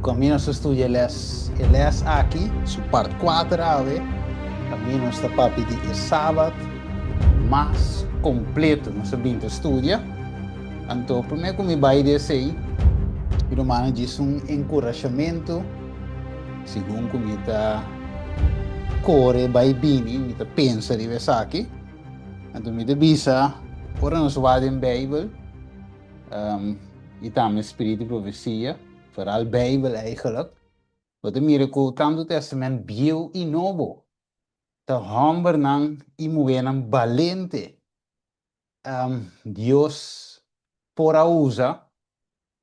Kaminda nos ta studia e les, e les aki, su part kuater awe, kaminda nos ta papia di e Sabat mas kompleto. Nos ta bin ta studia. Anto promé ku mi bai di esei, mi rumannan djis un enkurashamentu, segun ku mi ta kore bai bini, mi ta pensa riba esaki. Anto mi ta bisa, ora nos wak den Beibel, i tambe Spiritu di Profesia, foral Beibel eigenlijk, bo ta mira ku tantu Testament Bieu i Nobo ta hòmbernan i muhénan balente Dios por a usa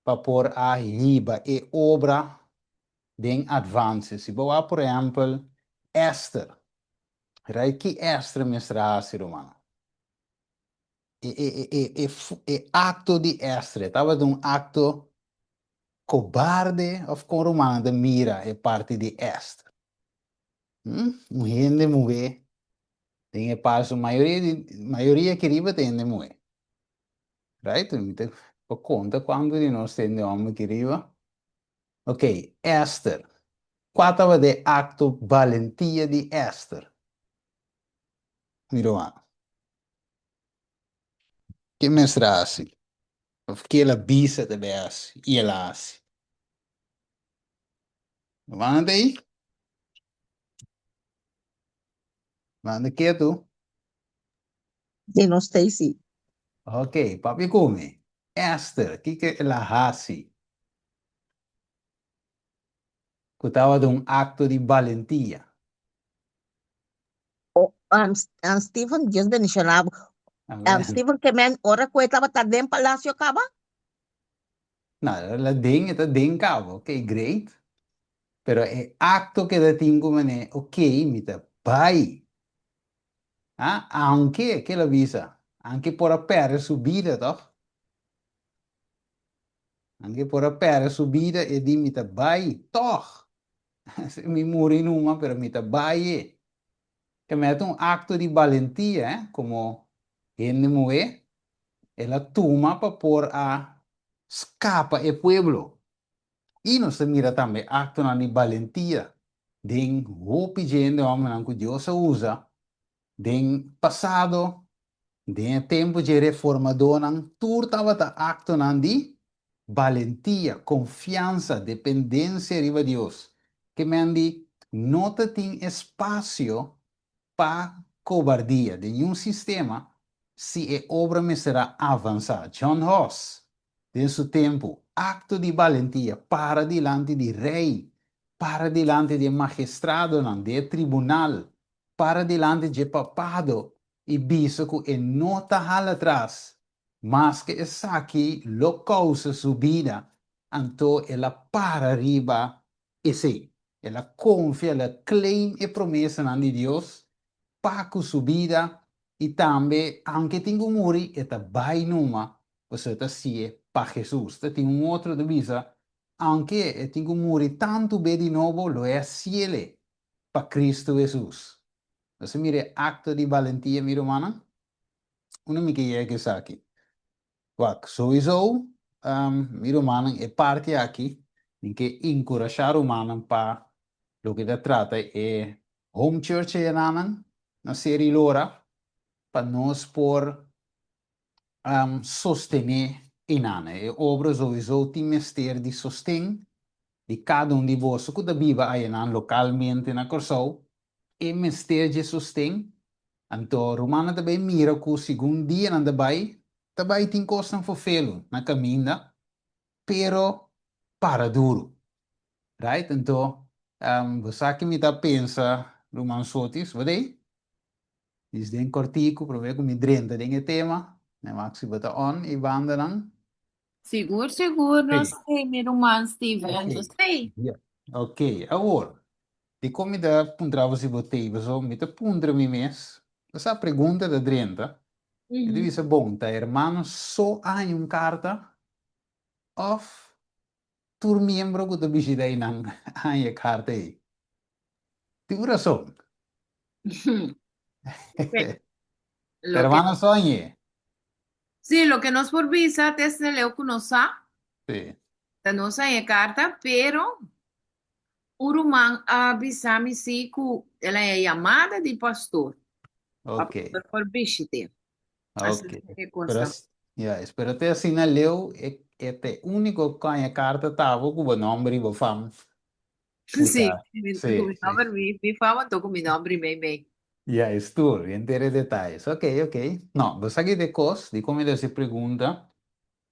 pa por a hiba e obra den advanse. Si bo wak por ehèmpel Ester, right? Ki Ester mester a hasi, rumannan? E akto di Ester tabata un akto kobarde òf kon rumannan ta mira e parti di Ester? Un hende muhé den e paso, mayoria di mayoria aki riba ta hende muhé. Right? Mi ta por konta kuantu di nos ta hende hòmber aki riba. Ok, Ester. Kua tabata e akto balentia di Ester? Mi ruman. Ke mester a hasi? Of ke el a bisa ta bai hasi i el a hasi? Rumannan ta ei? Manda ketu. Di nos ta ei si. Ok, papia ku mi. Esther, kiko el a hasi ku tabata un akto di balentia? Oh, Steven, Dios bendiciona bo. Amen. Steven, ke men ora ku e tabata den palacio kaba? No, el a den, e ta den kaba, ok, great. Pero e akto ku e ta tin ku manera, ok, mi ta bai. Ah, aunke, ke el a bisa? Aunke por a pèrdè su bida, tòg? Aunke por a pèrdè su bida, e di mi ta bai, tòg. Mi muri numa, pero mi ta bai e. Ke mester un akto di balentia, eh, komo hende muhé, el a tuma pa por a skapa e pueblo. I nos ta mira tambe aktonan di balentia den hopi dje hende hòmbernan ku Dios a usa den pasado, den e tempu dje reformadónan, tur tabata aktonan di balentia, konfiansa, dependensia riba Dios. Ke men di no ta tin espasio pa kobardia den niun sistema si e obra mester a avansá. John Huss, den su tempu, akto di balentia, para dilanti di rei, para dilanti di e magistradonan, di e tribunal, para dilanti dje papado i bisa ku e no ta hala tras, maske esaki lo kousa su bida, anto el a para riba esei. El a konfia, el a claim e promesanan di Dios pa ku su bida i tambe aunke tin ku muri e ta bai numa pasobra e ta si'e pa Hesus. Ta tin un otro ta bisa aunke e tin ku muri tantu be di nobo lo e a siele pa Cristo Hesus. Nos a mira e acto di balentia mi rumannan? Unda mi ke yega ku esaki? Wak, souiso mi rumannan e parti aki mi ke enkurashá rumannan pa loke ta trata e home church enanan na Seri Lora pa nos por sostené enanan. E obra souiso tin mester di sosten di kada un di boso ku ta biba ayanan lokalmente na Kòrsou e mester dje sosten. Anto rumannan ta bai mira ku segun dianan ta bai, ta bai tin kosnan fofelu na kaminda, pero para duru. Right? Anto, bo sa ki mi ta pensa, ruman Sotis, bo dei? Dis den kòrtiku, promé ku mi drenta den e tema, mi wak si bo ta on i bandanan. Sigur, sigur, nos Hey. ei, mi ruman Steven, Ok. nos ei. Ya. Ok, awor, dikon mi ta puntra bo si bo t'ei? Pasobra mi ta puntra mi mes, esa pregunta ta drenta, mi ta bisa, bon, ta hermano so a haña un karta òf tur miembro ku ta bishita einan a haña e karta ei? Tin un rason. Lo Hermano ke so hañ'é. Sí, loke nos por bisa ta esne leu ku nos sa. Sí. Ta nos haña e karta, pero. Un ruman a bisa mi si ku el a haña yamada di pastor pa Ok. pastor por bishit'é. Asina Ok. e kos Pero ta. ya, pero te asina leu e e ta e úniko ku haña karta tabo ku bo nòmber i bo fam. Ku Sí, ta, mi, sí, ku mi sí. nòmber, mi, mi fam anto ku mi nòmber i mei mei. Ya, es tur, henter e detayes. Ok, ok. No, bo sa ki ta e kos, dikon mi ta hasi pregunta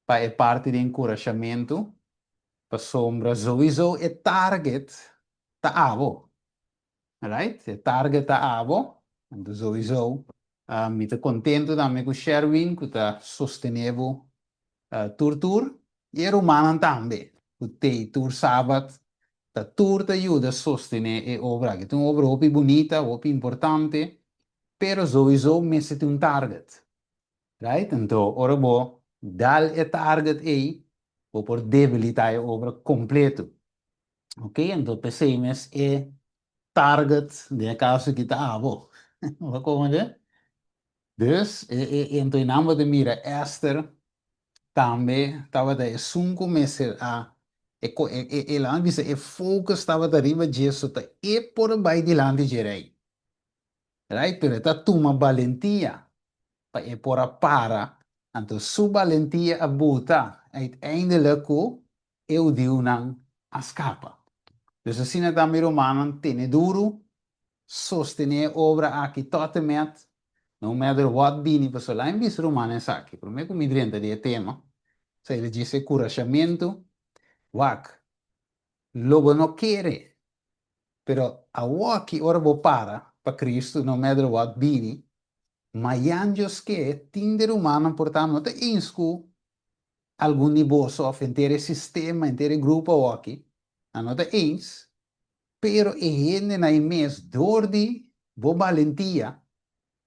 pa e parti di enkurashamentu, Pasobra souiso e target ta abo. Right? E target ta abo. Anto souiso mi ta contento tambe cu Sherwin cu ta sostene bo tur tur. Y e rumannan tambe cu t'ey tur sabat ta tur ta yuda sostene e obra aki. Ta un obra hopi bunita, hopi importante, pero souiso mester tin un target. Right? Anto ora bo dal e target ei, bo por debilitá e obra kompleto. Ok? Anto p'esei mes e target den e kaso aki ta abo. Bo komprendé? Dus, e, e, e, anto einan bo ta mira Esther tambe tabata esun ku mester a e, e, e, e, laat mi bisa, e focus tabata riba dje, so ta e por a bai dilanti dje rei. Right? Pero e ta tuma balentia pa e por a para, anto su balentia a buta uiteindelijk ku e hudiunan a skapa. Dus asina ta mi rumannan, tene duru, sostené e obra aki tot en met, no matter what bini, pasobra laat mi bisa rumannan esaki, promé ku mi drenta di e tema, sa el a djis e kurashamentu, wak, lo bo no kere, Pero awoki ora bo para pa Cristo no matter what bini, mayan Dios ke tin de rumannan por ta no ta eens ku algun di boso of henter e sistema, henter e grupo awoki, nan no ta eens, pero e hendenan ei mes dor di bo balentia,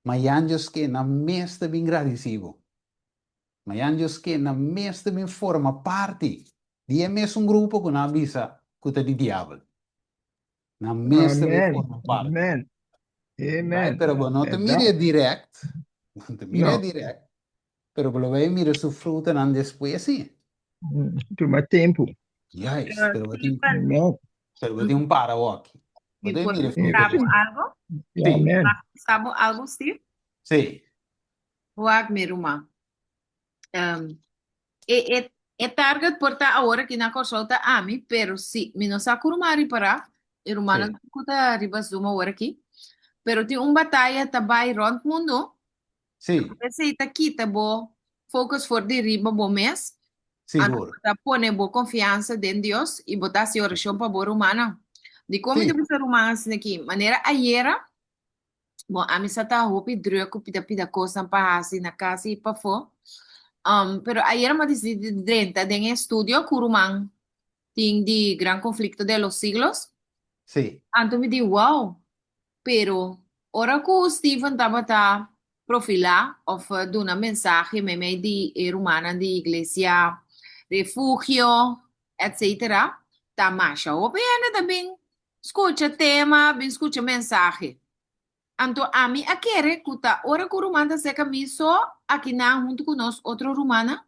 mayan Dios ke nan mes ta bin gradisi bo. Mayan Dios ke nan mes ta bin forma parti di e mesun grupo ku nan a bisa ku ta di diabel. Nan mes ta bin Amen. forma parti. Amen. Right? Amen. Pero bo no ta Berdad. mira e direct, bo no ta mira e No. direct, pero bo lo bai mira su frutanan despues sí. Tuma tempu. Juist, Pero pero bo tin, Steven, Amen. pero bo tin un para woki. Bo mi ta por mira e bisa fruta bo despues. algo? Sí, Amen. Bisa bo algo, Steve? sí. Wak mi ruman. Um, e, e, e target por ta awor aki na Kòrsou ta ami, pero si mi no sa ku ruman ripará, e rumannan Sí. ku ta riba Zoom awor aki, pero tin un bataya ta bai rònt mundu, Sí, esei ta kita bo focus for di riba bo mes, anto sigur. bo ta pone bo konfiansa den Dios i bo ta hasi orashon pa bo rumannan. Dikon mi ta Sí. bisa ruman asina aki? Manera ayera, Bon, ami sa ta hopi druk ku pida pida kosnan pa hasi na kas i pafó. Um, pero ayer mi a disidí di drenta den e estudio ku ruman tin di Gran Conflicto de los Siglos. Sí. Anto mi di, wow, pero ora ku Steven tabata profilá òf duna mensahe meimei di e rumannan di Iglesia Refugio, etcetera, ta masha hopi hende ta bin Skucha tema, bin skucha mensahe. Anto ami a kere ku ta ora ku ruman ta seka mi so akinan huntu ku nos otro rumannan,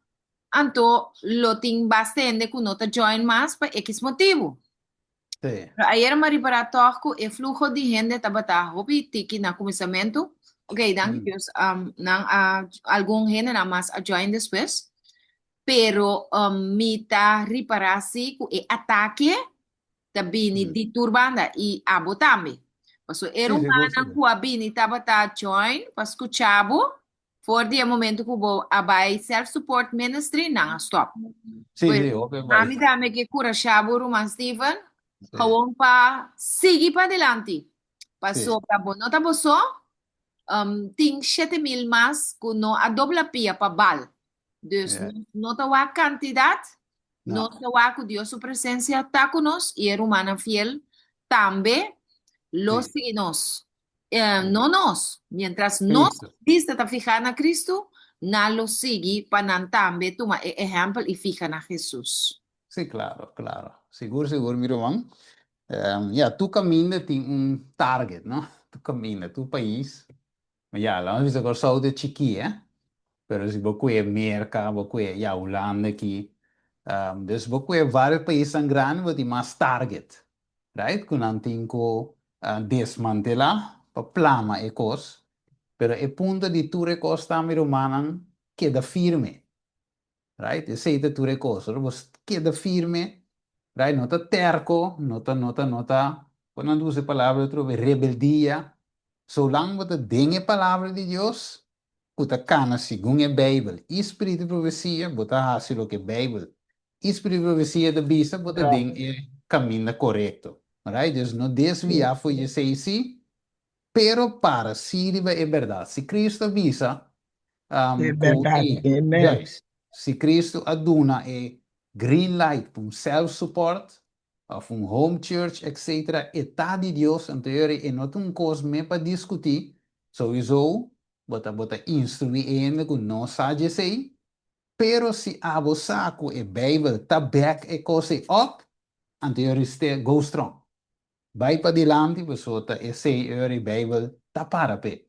anto lo tin basta hende ku no ta join mas pa ekis motibu. Sí. Pero ayer mi a ripará tòg ku e fluho di hende tabata hopi tiki na kuminsamentu. Oké, danki Dios, nan a, algun hendenan mas a join despues. Pero mi ta ripará si ku e atake ta bini di tur banda i abo tambe. Pasobra e Sí, sigur, rumannan sigur. ku a bini tabata join pa skucha bo, for di e momento ku bo a bai Self Support Ministry, nan a stòp. Sí, Pues sí, hopi a bai. ami tambe ke kurashá bo, ruman Steven, Sí, gewoon pa sigui padilanti. sí. Pasobra bo no ta bo so, tin 7000 mas ku no a dobla pia pa bal. Dus Yeah. nos no ta wak kantidat, No. nos ta wak ku Dios su presensia ta ku nos i e rumannan fiel tambe lo Sí. sigui nos. No nos, mientras nos Cristo. bista ta fihá na Cristo, nan lo sigui pa nan tambe tuma e ehèmpel i fiha na Hesus. Sí, claro, claro. Sigur, sigur, mi ruman. Ya, tur kaminda tin un target, no? Tur kaminda, tur pais. Ma ya, laat nos bisa Kòrsou ta chikí, eh? Pero si bo kue Merka, bo kue, ya, Hulanda aki. Dus bo kue vários paisnan grandi, bo tin mas target. Right? Ku nan tin ku desmantelá pa plama e kos. Pero e punto di tur e kos ta, mi rumannan, keda firme. Right? Esei ta tur e kos. Ora bo keda firme, right? No ta terko, no ta, no ta, no ta, kon nan ta usa e palabra otro bes, rebeldia. Solang bo ta den e palabra di Dios, ku ta kana segun e Beibel i spiritu di profesia, bo ta hasi loke Beibel i spiritu di profesia ta bisa, bo ta den e kaminda korekto. Right? Dus no desviá for di esei sí, pero para sí riba e bèrdat. Si Kristu a bisa E ku bèrdat. e, Amen. juist, si Kristu a duna e green light pa un self-support òf un home church etc. E ta di Dios, anto yori e no ta un kos me pa diskutí, souiso bo ta bo ta instruí e hende ku no sa djesei, pero si abo sa ku e Beibel ta back e kos ei op, anto yori ste go strong. Bai padilanti pasobra ta esei ora e Beibel ta para p'e.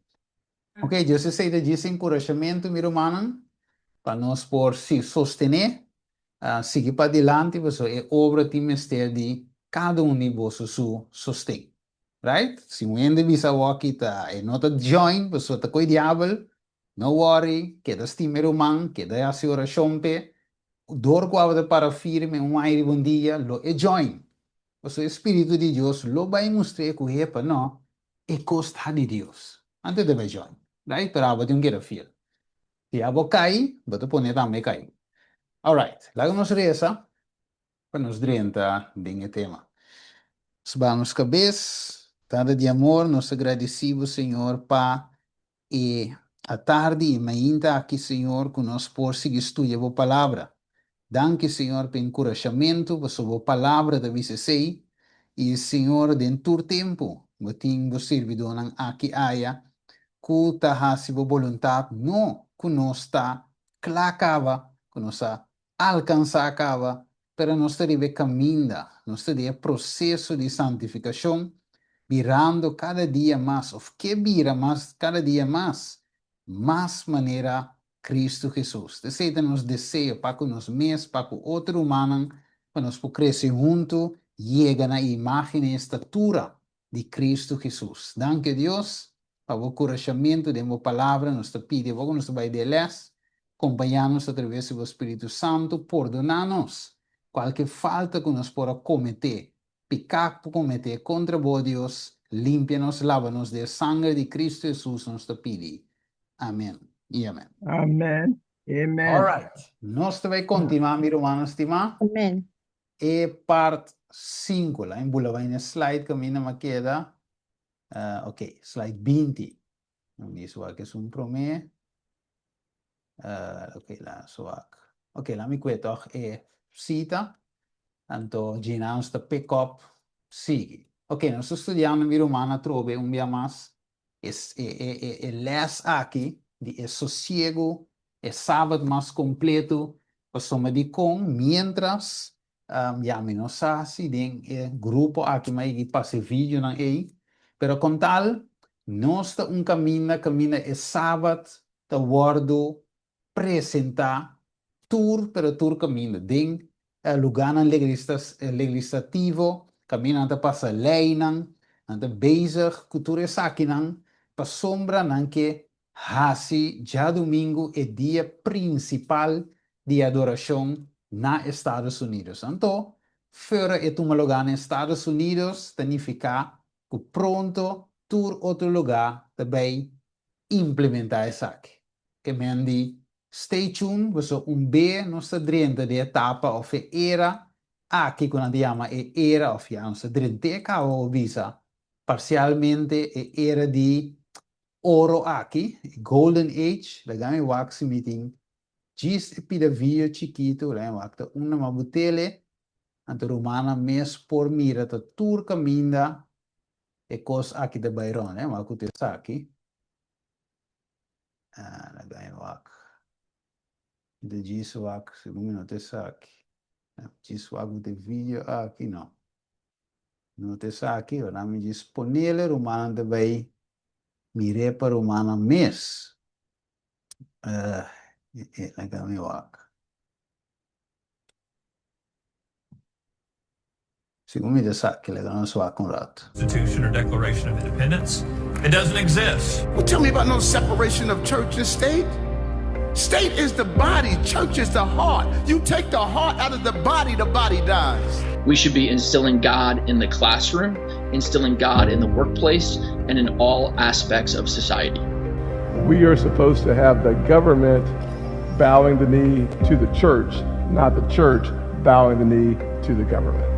Ok, Dios esei ta djis enkurashamentu, mi rumannan, pa nos por si sostené, sigui padilanti pasobra e obra tin mester di kada un di boso su sosten. Right? Si un hende bisa awor ta e no ta join pasobra ta koe diabel, no worry, keda stima e ruman, keda hasi orashon p'e, dor ku abo ta para firme un aña riba un dia lo e join. Pasobra e Spiritu di Dios lo bai mustr'é ku hepa, no, e kos ta di Dios. Anto e ta bai join. Right? Pero abo tin un keda fiel. Si abo kai, bo ta pone tambe kai. Alright, laga nos resa pa nos drenta den e tema. Nos baha nos kabes. Tata di amor, nos ta gradisí bo, Señor, pa E atardi i mainta aki, Señor, ku nos por sigui studia Bo Palabra. Danki, Señor, pa e enkurashamentu, pasobra Bo Palabra ta bisa esei. I, Señor, den tur tempu Bo tin Bo sirbidónan aki aya ku ta hasi Bo boluntat, no ku nos ta kla kaba, ku nos a alkansá kaba, pero nos ta riba e kaminda, nos ta den e proseso di santifikashon, birando kada dia mas, òf ke bira mas kada dia mas, mas manera Kristu Hesus. Esei ta nos deseo pa ku nos mes, pa ku otro rumannan, pa nos por krese huntu, yega na e imágen i e statura di Kristu Hesus. Danki Dios pa bo kurashamentu den bo palabra. Nos ta pidi abo ku nos ta bai den les, kompañá nos atraves di bo Spiritu Santu, pordoná nos kualke falta ku nos por a kometé, piká ku kometé kontra bo, Dios, limpia nos, laba nos den e sanger di Kristu Hesus nos ta pidi. Amen i amen. Amen. Amen. Alright, nos ta bai kontinuá mi rumannan stimá. Amen. E part sinku, la mi bula bai na e slide kaminda mi a keda. Ok, slide 20. Mi wak esun promé. Ok, la nos wak. Ok, la mi kue tòg e sita. Anto djina nos ta pick up sigui. Ok, nos ta studiando mi ruman atrobe un bia mas e e e les aki di e sosiego, e sabat mas kompleto, pasobra dikon miéntras ya mi no sa si den e grupo aki mi a yega pasa e videonan ei, pero kon tal nos ta un kaminda kaminda e sabat ta wòrdu presentá tur pero tur kaminda den lugánan legislativo kaminda nan ta pasa leinan, nan ta bezig ku tur esakinan pasobra nan ke hasi djadumingu e dia prinsipal di adorashon na Estados Unidos. Anto, fora e tuma lugá na Estados Unidos ta nifiká ku pronto tur otro lugá ta bai implementá esaki. Ke men di stay tuned pasobra un be nos ta drenta den etapa òf e era aki ku nan ta yama e era òf ya nos ta drent'é kaba bo bisa parsialmente e era di oro aki, e golden age, laga mi wak si mi tin djis e pida video chikitu, laga mi wak ta unda ma bo tele, anto rumannan mes por mira ta tur kaminda e kos aki ta bai rond, eh, wak ku ta esaki, laga mi wak, mi ta djis wak segun mi no ta esaki, djis wak ku ta e video aki, no. No ta esaki, ora mi djis ponele rumannan ta bai mir'é pa rumannan mes. Laga mi wak. Segun mi ta sa, ke laga nos wak un rato. Constitution or Declaration of Independence. It doesn't exist. Don't tell me about no separation of church and state. State is the body, church is the heart. You take the heart out of the body, the body dies. We should be instilling God in the classroom, instilling God in the workplace, and in all aspects of society. We are supposed to have the government bowing the knee to the church, not the church bowing the knee to the government.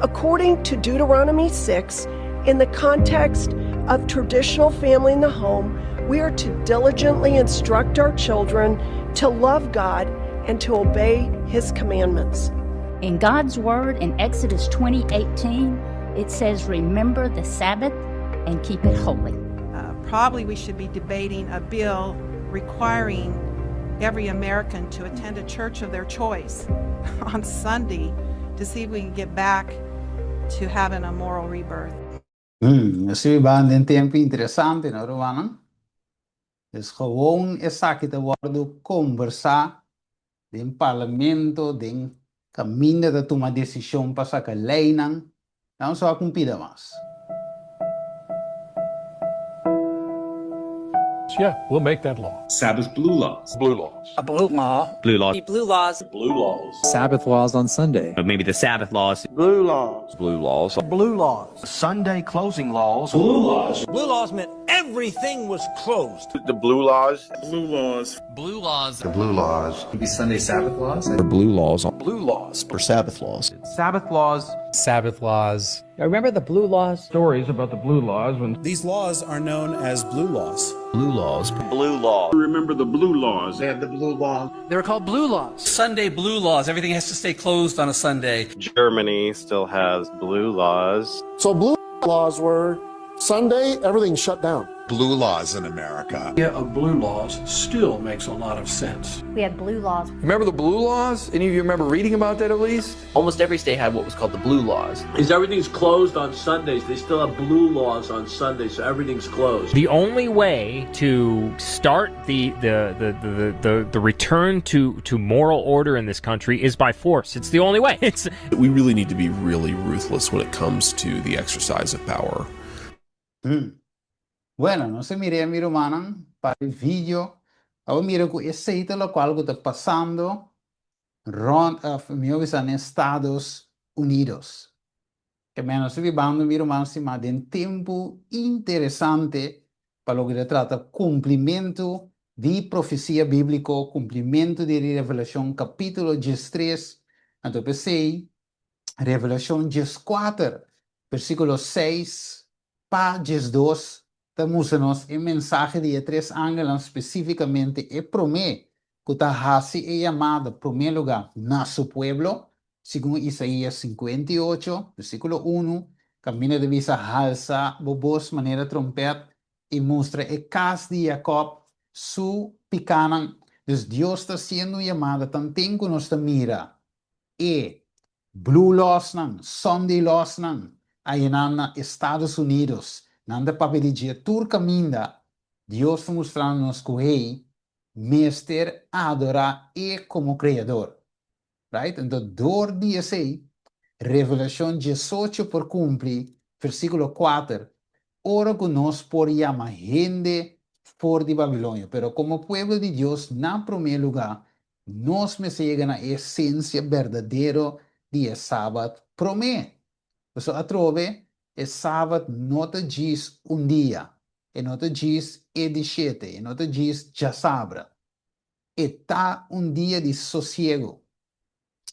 According to Deuteronomy 6, in the context of traditional family in the home, we are to diligently instruct our children to love God and to obey his commandments. In God's word in Exodus 20:18, it says remember the Sabbath and keep it holy. Uh, probably we should be debating a bill requiring every American to attend a church of their choice on Sunday to see if we can get back to having a moral rebirth. Nos ta biba den tempu interesante, no rumannan? Dus gewoon esaki ta wòrdu kombersá den parlamento, den kaminda ta tuma desishon pa saka leinan. Nan so a kumpida mas. Yeah, we'll make that law. Sabbath blue laws. Blue laws. A blue law. Blue laws. Blue laws. Blue laws. Sabbath laws on Sunday. But maybe the Sabbath laws. Blue laws. Blue laws. Blue laws. Sunday closing laws. Blue laws. Blue laws meant everything was closed. The blue laws. Blue laws. Blue laws. The blue laws. Maybe Sunday Sabbath laws. Or blue laws. Blue laws. Or Sabbath laws. Sabbath laws. Sabbath laws. I remember the blue laws. Stories about the blue laws when these laws are known as blue laws. Blue laws. Blue laws. Remember the blue laws. They have the blue laws. They were called blue laws. Sunday blue laws. Everything has to stay closed on a Sunday. Germany still has blue laws. So blue laws were Sunday, everything shut down. Blue laws in America. The idea of blue laws still makes a lot of sense. We had blue laws. Remember the blue laws? Any of you remember reading about that at least? Almost every state had what was called the blue laws. Is everything's closed on Sundays. They still have blue laws on Sundays, so everything's closed. The only way to start the the the the, the, the return to, to moral order in this country is by force. It's the only way. It's We really need to be really ruthless when it comes to the exercise of power. Bueno, nos a mir'é mi rumannan pa e video. Abo mira ku esei ta lokual ku ta pasando rònt òf mihó bisa na Estados Unidos. Ke men nos ta bibando mi ruman stima den tempu interesante pa loke ta trata kumplimentu di profesia bíbliko, kumplimentu di Revelashon kapítulo diestres. Anto p'esei Revelashon dieskuater versíkulo seis pa 12 ta mustra nos e mensahe di e tres angelnan, spesífikamente e promé ku ta hasi e yamada promé lugá na su pueblo, segun Isaías 58, versíkulo unu, kaminda ta bisa, Halsa bo bos manera trompèt i mustra e kas di Jakòb su pikánan. Dus Dios ta hasiendo un yamada tanten ku nos ta mira E blue lawsnan, Sunday lawsnan a yená na Estados Unidos. Nan ta papia di dje tur kaminda. Dios ta mustrando nos ku hey mester adorá E komo Kreador. Right? Anto dor di esei, Revelashon diesocho por kumpli, versíkulo kuater, ora ku nos por yama hende for di Babilonia. Pero komo pueblo di Dios, na promé lugá, Nos mester yega na e esensia berdadero di e Sabat promé. Pasobra atrobe, e Sabat no ta djis un dia, e no ta djis e di shete, e no ta djis djasabra. E ta un dia di sosiego,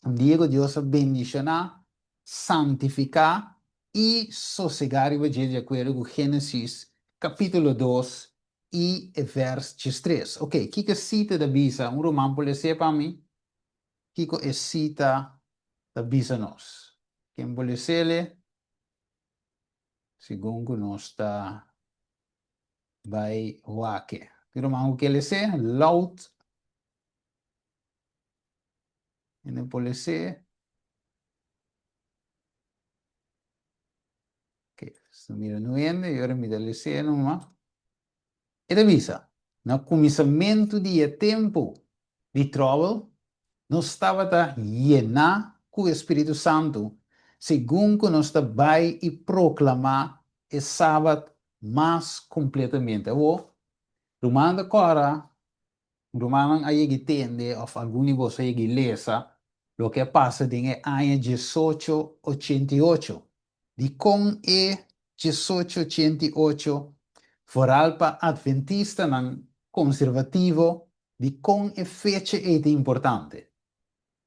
un dia ku Dios a bendishoná, santifiká i sosegá riba dje di akuerdo ku Génesis kapítulo dos i e vèrs diestres. Oke, kiko e sita ta bisa? Un ruman por les'é pa mi? Kiko e sita ta bisa nos? Ken por les'é? Segun ku nos ta bai wak. Tin ruman ku ke les'é? Loud. Hende por les'é? Oke, so mira nu hende i ora mi ta les'é numa. E ta bisa, Na kuminsamentu di e tempu di tròbel, nos tabata yená ku e Spiritu Santu. Segun ku nos ta bai i proklamá e Sabat mas kompletamente. Awor, ruman ta kòrda, rumannan a yega i tende òf algun di boso a yega i lesa loke a pasa den e aña diesocho ochenta i ocho. Dikon e diesocho ochenta i ocho, foral pa atventistanan konservativo, dikon e fecha ei ta importante?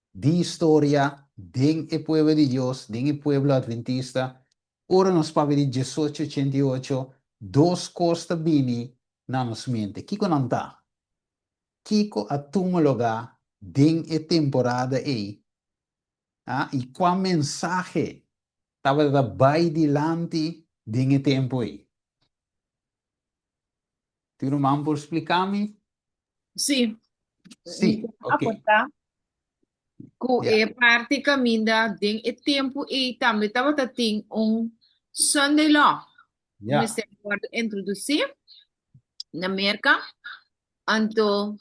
Di historia den e pueblo di Dios, den e pueblo atventista, ora nos papia di diesocho ochenta i ocho, dos kos ta bini na nos mente. Kiko nan ta? Kiko a tuma lugá den e temporada ei? A I kua mensahe tabata ta bai dilanti den e tempu ei? Tin ruman por splika mi? Sí. Sí, Mi ok. aportá ku Ya. e parti kaminda den e tempu ei tambe tabata tin un Sunday law ku Ya. mester a wòrdu introdusí na Merka. Anto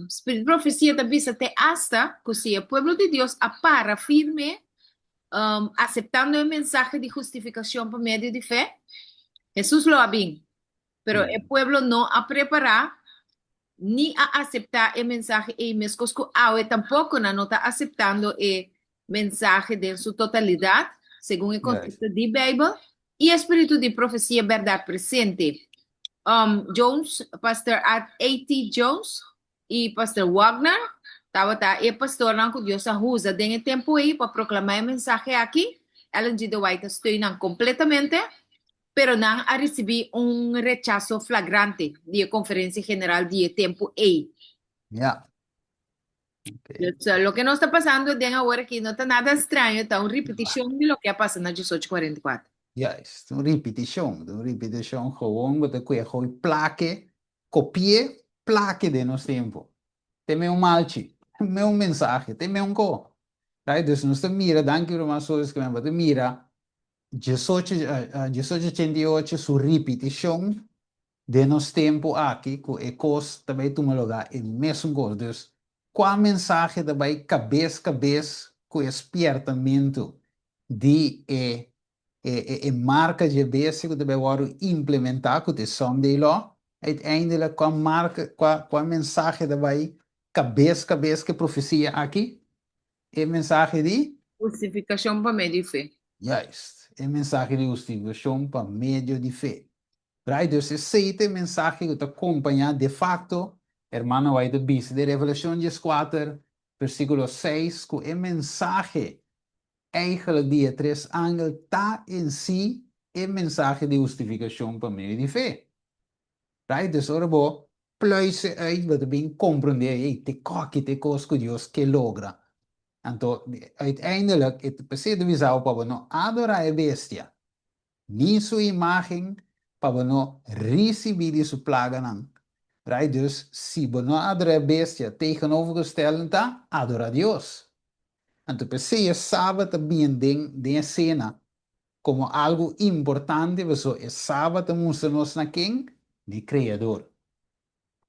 Spirit Profesia ta bisa te asta ku si e pueblo di Dios a para firme aseptando e mensahe di hustifikashon pa medio di fe, Hesus lo a bin. Pero e pueblo no a prepará ni a aseptá e mensahe ei, meskos ku awe tampoko nan no ta aseptando e mensahe den su totalidat, segun e konsepto di Beibel i e spiritu di profesia bèrdat presente. Jones, Pastor A.T. Jones i Pastor Wagner tabata e pastornan ku Dios a usa den e tempu ei pa proklamá e mensahe aki. Ellen G. De White a steun nan kompletamente, pero nan a risibí un rechaso flagrante di e Konferensia General di e tempu ei. Ja. Dus loke nos ta pasando den awor aki no ta nada straño, ta un ripitishon di loke a pasa na diesocho kuarenta i kuater. Juist, un ripitishon, un ripitishon gewoon bo ta kue gooi plake, kopié, plake den nos tempu. Te me un malchi, me un mensahe, te me un ko. Right? Dus nos ta mira, danki ruman Solis ke men bo ta mira diesocho, diesocho ochenta i ocho su ripitishon Den nos tempu aki ku e kos ta bai tuma lugá e mesun kos. Dus, kua mensahe ta bai kabes kabes ku e spiertamentu di e e e marka dje bestia ku ta bai wòrdu implementá ku ta e Sunday Law? Uiteindelijk kua marka kua kua mensahe ta bai kabes kabes ku e profesia aki? E mensahe di? Hustifikashon pa medio di fe. Juist, e mensahe di hustifikashon pa medio di fe. Right, dus esei ta e mensahe ku ta kompañá de fakto, Hermana White ta bisa den Revelashon dieskuater, versíkulo seis, ku e mensahe eigenlijk di e tres angel ta en sí e mensahe di hustifikashon pa medio di fe. Right, dus ora bo pluis e uit, bo ta bin komprondé, hey, te koki ta e kos ku Dios ke logra. Anto, uiteindelijk, e ta p'esei ta bisa bo pa bo no adorá e bestia, ni su imágen pa bo no risibí di su plaganan. Right? Dus, si bo no adorá e bestia, tegenovergestelde ta adorá Dios. Anto p'esei e Sabat ta bien den den e sena komo algu importante pasobra e Sabat ta mustra nos na ken? N'e Kreador.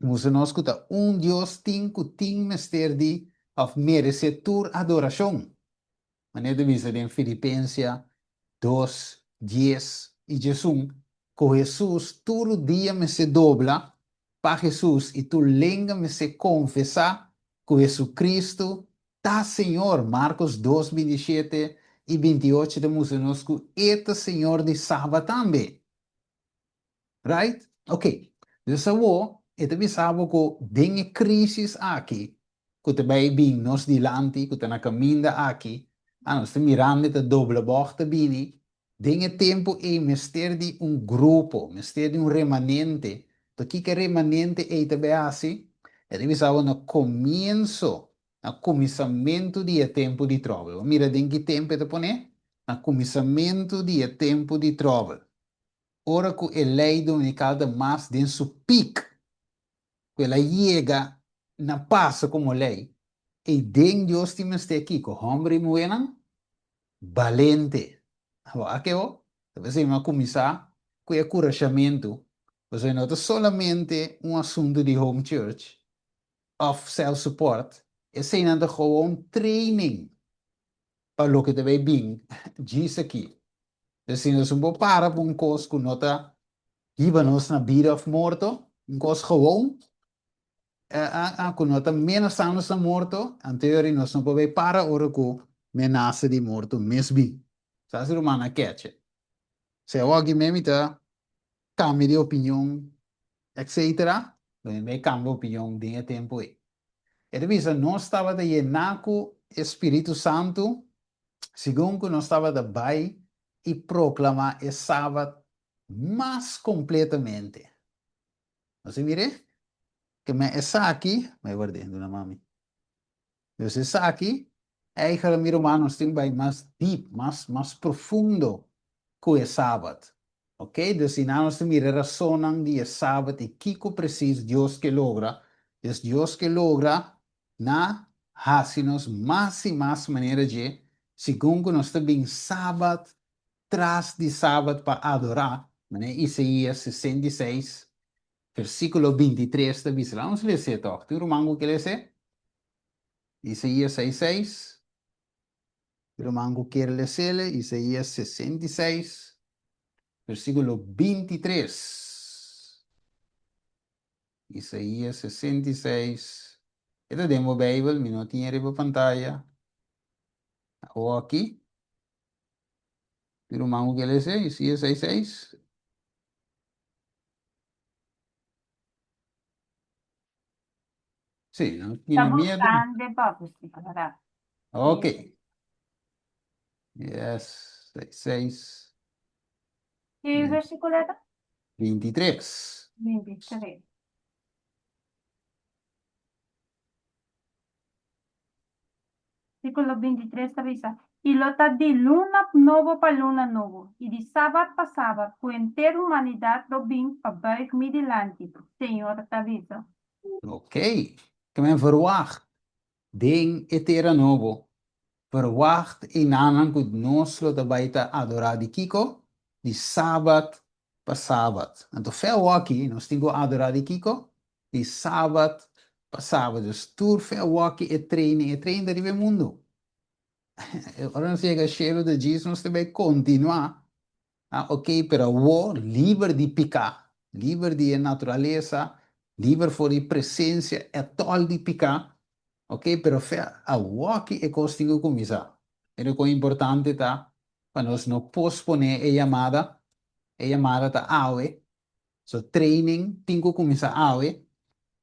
Mustra nos ku ta un Dios tin ku tin mester di òf meresé tur adorashon. Manera ta bisa den Filipensia dos, dies i diesun, ku Hesus tur dia mester dobla pa Hesus i tur lenga mester konfesá ku Hesukristu ta Señor. Markos dos, bintishete i bintiocho ta mustra nos ku e ta Señor di Sabat tambe. Right? Ok. Dus awor e ta bisa bo ku den e crisis aki ku ta bai bin nos dilanti, ku ta na kaminda aki, ah, nos ta mirando e ta dobla bòg ta bini, den e tempu ei mester di un grupo, mester di un remanente. To kiko e remanente ei ta bai hasi? E ta bisa bo na komienso, na kuminsamentu di e tempu di tròbel. Bo mira den ki tempu e ta pone? Na kuminsamentu di e tempu di tròbel. Ora ku e lei dominikal ta mas den su pik, ku el a yega na pasa komo lei, ei den Dios tin mester kiko? Hòmber i muhénan balente. Awor, a ke ho? Ta p'esei mi a kuminsá ku e kurashamentu, pasobra no ta solamente un asuntu di home church òf self support, eseinan ta gewoon training. pa loke ta bay bin djis aki. Dus si nos no por para pa un kos ku no ta hiba nos na bida òf morto, un kos gewoon, ku no ta menasá nos na morto, anto yori nos no por bay para ora ku menasa di morto mes bin. Sa si ruman a keche. Si awoki mi mi ta kambia di opinion etcetera, lo mi bay kambia opinion den e tempu ei. E ta bisa, Nos tabata yená ku e spiritu santu segun ku nos tabata bai i proklamá e sabat mas kompletamente. Nos a mir'é? Ke men esaki, bai ward'é, duna mami. Dus esaki, eigenlijk mi ruman, nos tin bai mas deep, mas, mas profundo ku e sabat. Ok, dus i nan nos ta mira e rasonnan di e sabat i kiko presis Dios ke logra. Dus Dios ke logra na hasi nos mas i mas manera dje, segun ku nos ta bin sabat tras di sabat pa adorá, manera Isaías 66 versíkulo 23 ta bisa. Laga nos les'é tòg. Tin un ruman ku ke les'é? Isaías seis seis. Ruman ku kier les'el, Isaías 66, versíkulo 23. Isaías 66. E ta den bo Beibel, mi no tin e riba pantaya. Awor aki. Tin ruman ku kier les'é, Isaías seis seis. Sí, no Ta tiene miedo. buscando e papu, sí, verdad. Ok. Yes, seis, seis. Ki versículo e ta? 23. 23. Versículo 23 ta bisa, I lo ta di luna nobo pa luna nobo, i di sabat pa sabat, ku henter humanidat lo bin pa buig mi dilanti, Señor ta bisa. Ok, ke men verwagt den e tera nobo? Verwagt enanan ku nos lo ta bai ta adorá di kiko? Di sabat pa sabat. Anto fe awoki nos tin ku adorá di kiko? Di sabat pa sabat. Dus tur fe awoki e training, e training ta riba e mundu. Ora nos yega shelu ta djis nos ta bai kontinuá Ah, ok, pero awor liber di piká, liber di e naturalesa, liber for di presensia etòl di piká, ok, pero fe awoki e kos tin ku kuminsá. Mira kon importante ta pa nos no posponé e yamada, e yamada ta awe, so training tin ku kuminsá awe,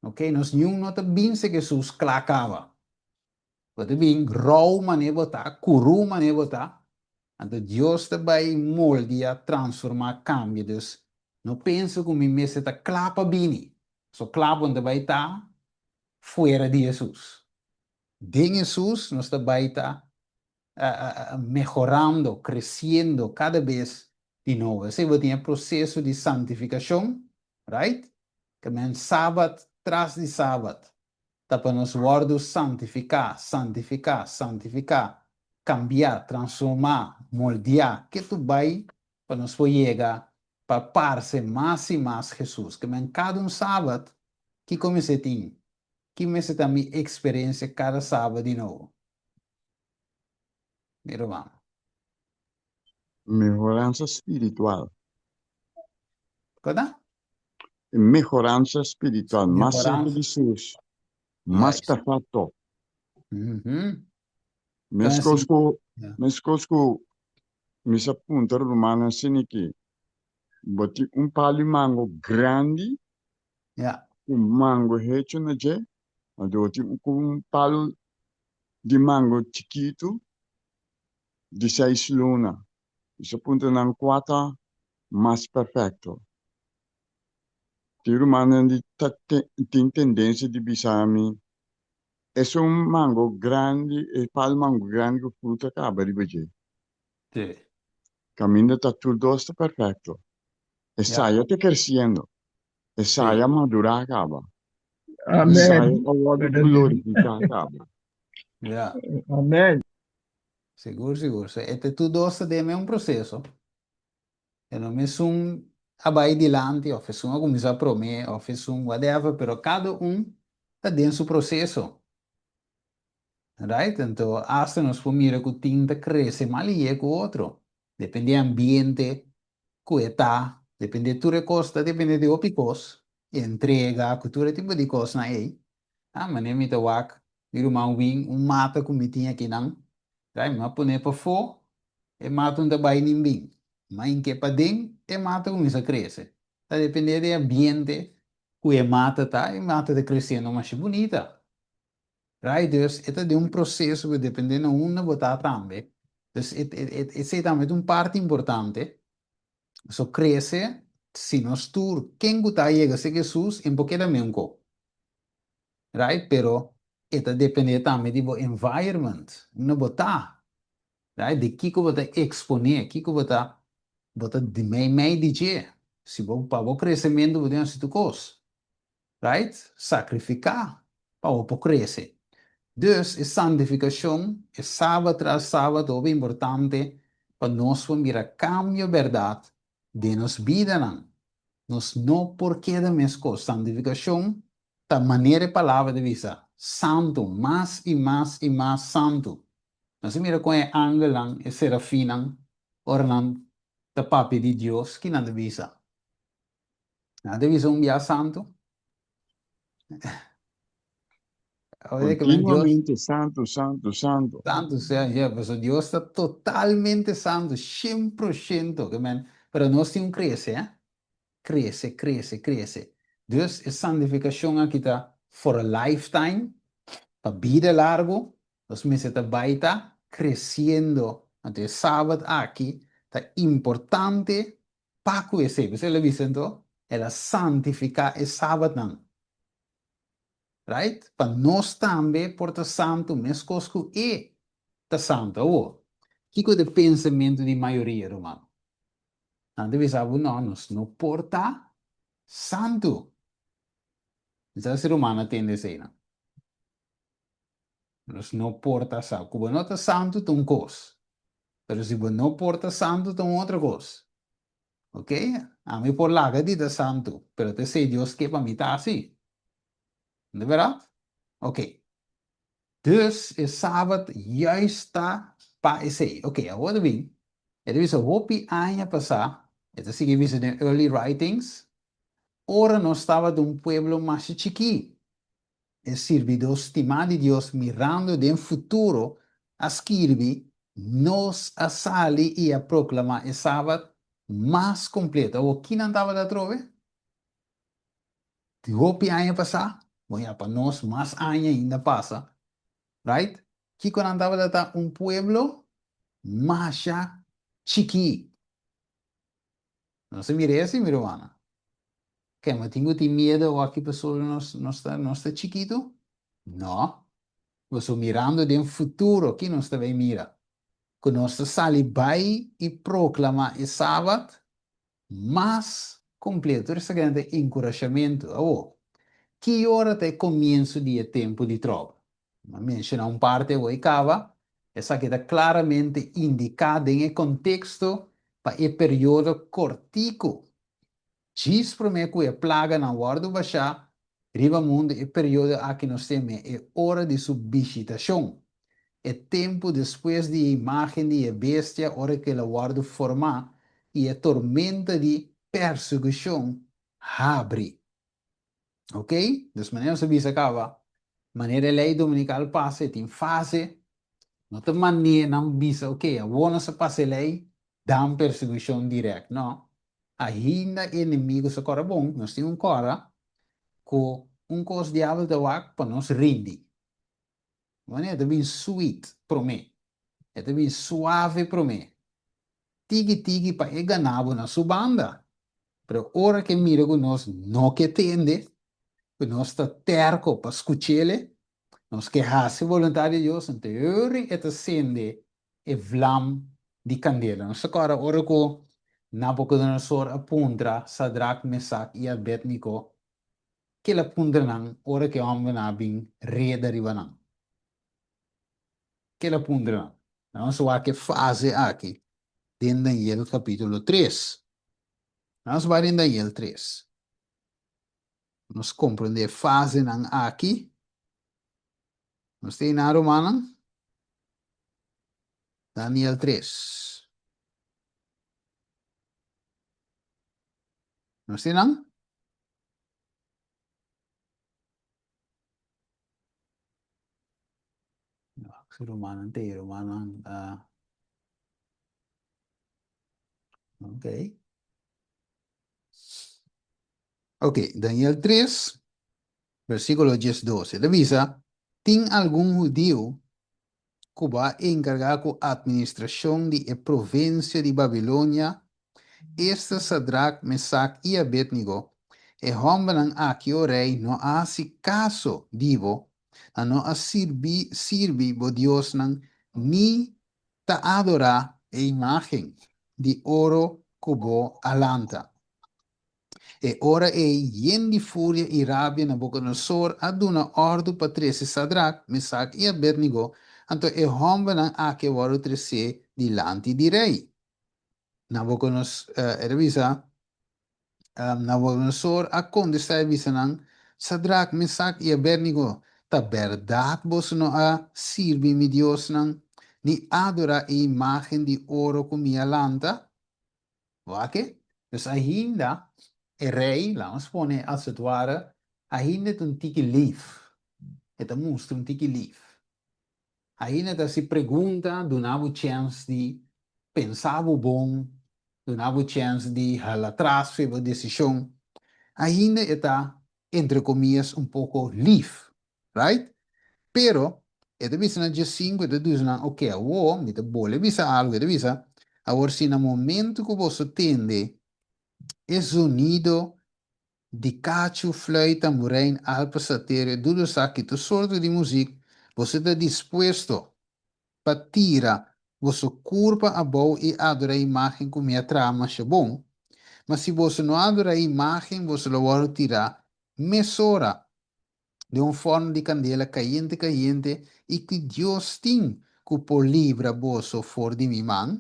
ok, nos niun no ta binse Hesus kla kaba. Bo ta bin rou manera bo ta, kurú manera bo ta, anto Dios ta bai moldia, transformá, kambia. Dus, no pensa ku mi mester ta kla pa bini. So kla bo no ta bai ta fuera di Hesus. Den Hesus nos ta bai ta mehorando, kresiendo kada bes di nobo. Esei bo tin e proseso di santifikashon, right? Ke men sabat tras di sabat. Ta pa nos wòrdu santifiká, santifiká, santifiká, kambiá, transformá, moldiá, ke tu bai pa nos por yega pa parse mas i mas Hesus. Ke men kada un sabat, kiko mester tin? Ki mester ta mi eksperensia kada sabat di nobo? Mi ruman. Mehoransa spiritual. Kota? Mehoransa spiritual. Mas serka Mehoransa. di Sus. Mas Juist. perfecto. Mhm. Meskos Entonces, ku, ja. meskos ku mi sa puntra rumannan siniki, bo tin un palu di mango grandi Ja. ku mango hecho na dje, anto bo tin un ku un palu di mango chikitu di seis luna. Mi sa puntra nan kua ta mas perfecto. Tin rumannan di ta tin tendencia di bisa mi, esun mango grandi, e pal mango grandi ku fruta kaba riba dje. Sí. Kaminda ta tur dos ta perfecto. Ja. Esaya ta creciendo. Esaya Sí. a madura kaba. Amen. Esaya a wordo glorifica kaba. Ja. Amen. Sigur, sigur. So, e te tur dos ta den un proceso. E no mesun a bai dilanti of esun a cuminsa prome of esun whatever, pero cada un ta den su proceso. Right? Anto asta nos por mira ku tin ta krese mas lihé ku otro. Depende ambiente ku e ta, depende tur e kos, ta depende di hopi kos, entrega ku tur e tipo di kosnan ei. Ah, manera mi ta wak mi ruman Win un mata ku mi tin akinan, right? Mi a pone pafó, e mata no ta bai nin bin. Mi a hink'é paden, e mata kuminsá krese. Ta depende di e ambiente ku e mata ta, e mata ta kresiendo masha bunita. Right, dus e ta den un proseso ku depende na unda bo ta tambe. Dus e e esei tambe ta un parti importante. So krese, si nos tur ken ku ta yega serka Hesus e por keda meun ko. Right, pero e ta depende tambe di bo environment, unda bo ta. Right, di kiko bo ta eksponé, kiko bo ta bo ta meimei di dje. Si bo pa bo kresementu bo tin hasi tur kos. Right? Sakrifiká pa bo por krese. Dus e santifikashon, e sabat tras sabat ta hopi importante pa nos por mira kambio bèrdat den nos bidanan. Nos no por keda meskos. Santifikashon ta manera e palabra ta bisa, santu, mas i mas i mas santu. Nos a mira kon e angelnan, e serafinnan, ora nan ta papia di Dios, ki nan ta bisa? Nan ta bisa un bia santu. Continuamente santu, santu, santu. Santu, sea, yeah, paso Dios ta totalmente santu, 100%, ke men, pero nos tin un krese, eh? Krese, krese, krese. Dus e santifikashon aki ta for a lifetime, pa bida largu, nos mester ta bai ta kresiendo. Anto e sabat aki ta importante Pa ku esei, p'esei el a bisa anto, el a santifiká e sabatnan. Right? Pa nos tambe por ta santu meskos ku e ta santu. Awor, kiko ta e pensamentu di mayoria, ruman? Nan ta bisa bo, No, nos no por ta santu. Mi sa si ruman a tende eseinan. Nos no por ta santu. Ku bo no ta santu ta un kos, pero si bo no por ta santu ta un otro kos. Ok? Ami por laga di ta santu, pero ta esei Dios ke pa mi ta asi. No ta bèrdat? Ok. Dus e sabat juist ta pa esei. Ok, awor ta bin, e ta bisa hopi aña pasá, e ta sigui bisa den Early Writings, ora nos tabata un pueblo masha chikí, E sirbidó stimá di Dios mirando den futuro a skirbi, Nos a sali i a proklamá e sabat mas kompleto. Awor, ki nan tabata atrobe? Di hopi aña pasá? Bon, ya pa nos mas aña ainda pasa, right? Kiko nan tabata ta? Un pueblo masha chikí. Nos a mira esi, mi rumannan. Ke bo tin ku tin miedu awor pasobra nos nos ta nos ta chikitu? No. Boso mirando den futuro ki nos ta bay mira? Ku nos ta sali bay i proklama e sabat mas kompleto. Tur esaki nan ta enkurashamentu. Awor, ki ora ta e komienso di e tempu di tròbel? Mi a menshona un parti awor i kaba. Esaki ta klaramente indiká den e konteksto pa e periodo kortiku Djis promé ku e plaganan wòrdu bashá riba mundu e periodo aki nos teme e ora di su bishitashon, e tempu despues di e imágen di e bestia ora ku el a wòrdu formá i e tormenta di persekushon habri. Ok, dus manera nos a bisa kaba, manera e lei dominikal pasa e tin fase, no ta manera nan bisa ok awor nos a pasa e lei, dan persekushon dirèkt, no, ainda e enemigo sa kòrda bon, nos tin un kòrda ku un kos diabel ta wak pa nos rindi, manera e ta bin sweet promé, e ta bin suave promé, tiki tiki pa e gana bo na su banda. Pero ora ke mira ku nos no ke tende, ku nos ta terko pa skuch'ele, nos ke hasi boluntat di Dios, anto yori e ta sende e vlam di kandela. Nos ta kòrda ora ku Nabukodonosor a puntra Sadrak, Mesak i Abedniko, ke el a puntra nan ora ku e hòmbernan a bin reda riba nan? Ke el a puntra nan? Nos wak e fase aki den Daniel capítulo 3. Nos bai den Daniel 3. Nos comprende e fasenan aki. Nos ta einan, rumannan? Daniel 3. Nos ta einan? Si rumannan ta ei, rumannan. Uh, ok. Ok, Daniel 3, versíkulo 12. E ta bisa, Tin algun hudiu ku bo a enkargá ku atministrashon di e provinsia di Babilonia, esta Sadrak, Mesak i Abednego. E hòmbernan aki, o rei, no a hasi kaso di bo, nan no a sirbi sirbi bo diosnan ni ta adorá e imágen di oro ku bo a lanta. E ora ei, yen di furia i rabia, Nabukodonosor a duna òrdu pa trese Sadrak, Mesak i Abednego, anto e hòmbernan aki a wòrdu tresé dilanti di rei. Nabukodonos, e ta bisa, Nabukodonosor a kontestá i bisa nan, Sadrak, Mesak i Abednego, ta bèrdat boso no a sirbi mi diosnan, ni adorá e imágen di oro ku mi a lanta? Wak? Dus ainda e rei, laat ons pone als het ware, ainda ta un tiki lief. E ta mustra un tiki lief. Ainda ta hasi pregunta, duna bo chèns di pensa bo bon, duna bo chèns di hala atras for bo desishon. Ainda e ta, entre comillas, un poko lief. Right? Pero, e ta bisa na diesinku, e ta dusa nan, oke, awor mi ta bole bisa algu. E ta bisa, Awor si na momentu ku boso tende e zonido di kachu, fluit, tamburein, alpa, saterio, dudusak i tur sorto di muzik, boso ta dispuesto pa tira boso kurpa abou i adorá e imágen ku mi a traha masha bon. Ma si boso no adorá e imágen, boso lo wòrdu tirá mesora den un fòrnu di kandela kayente kayente, i ki Dios tin ku por libra boso for di mi man?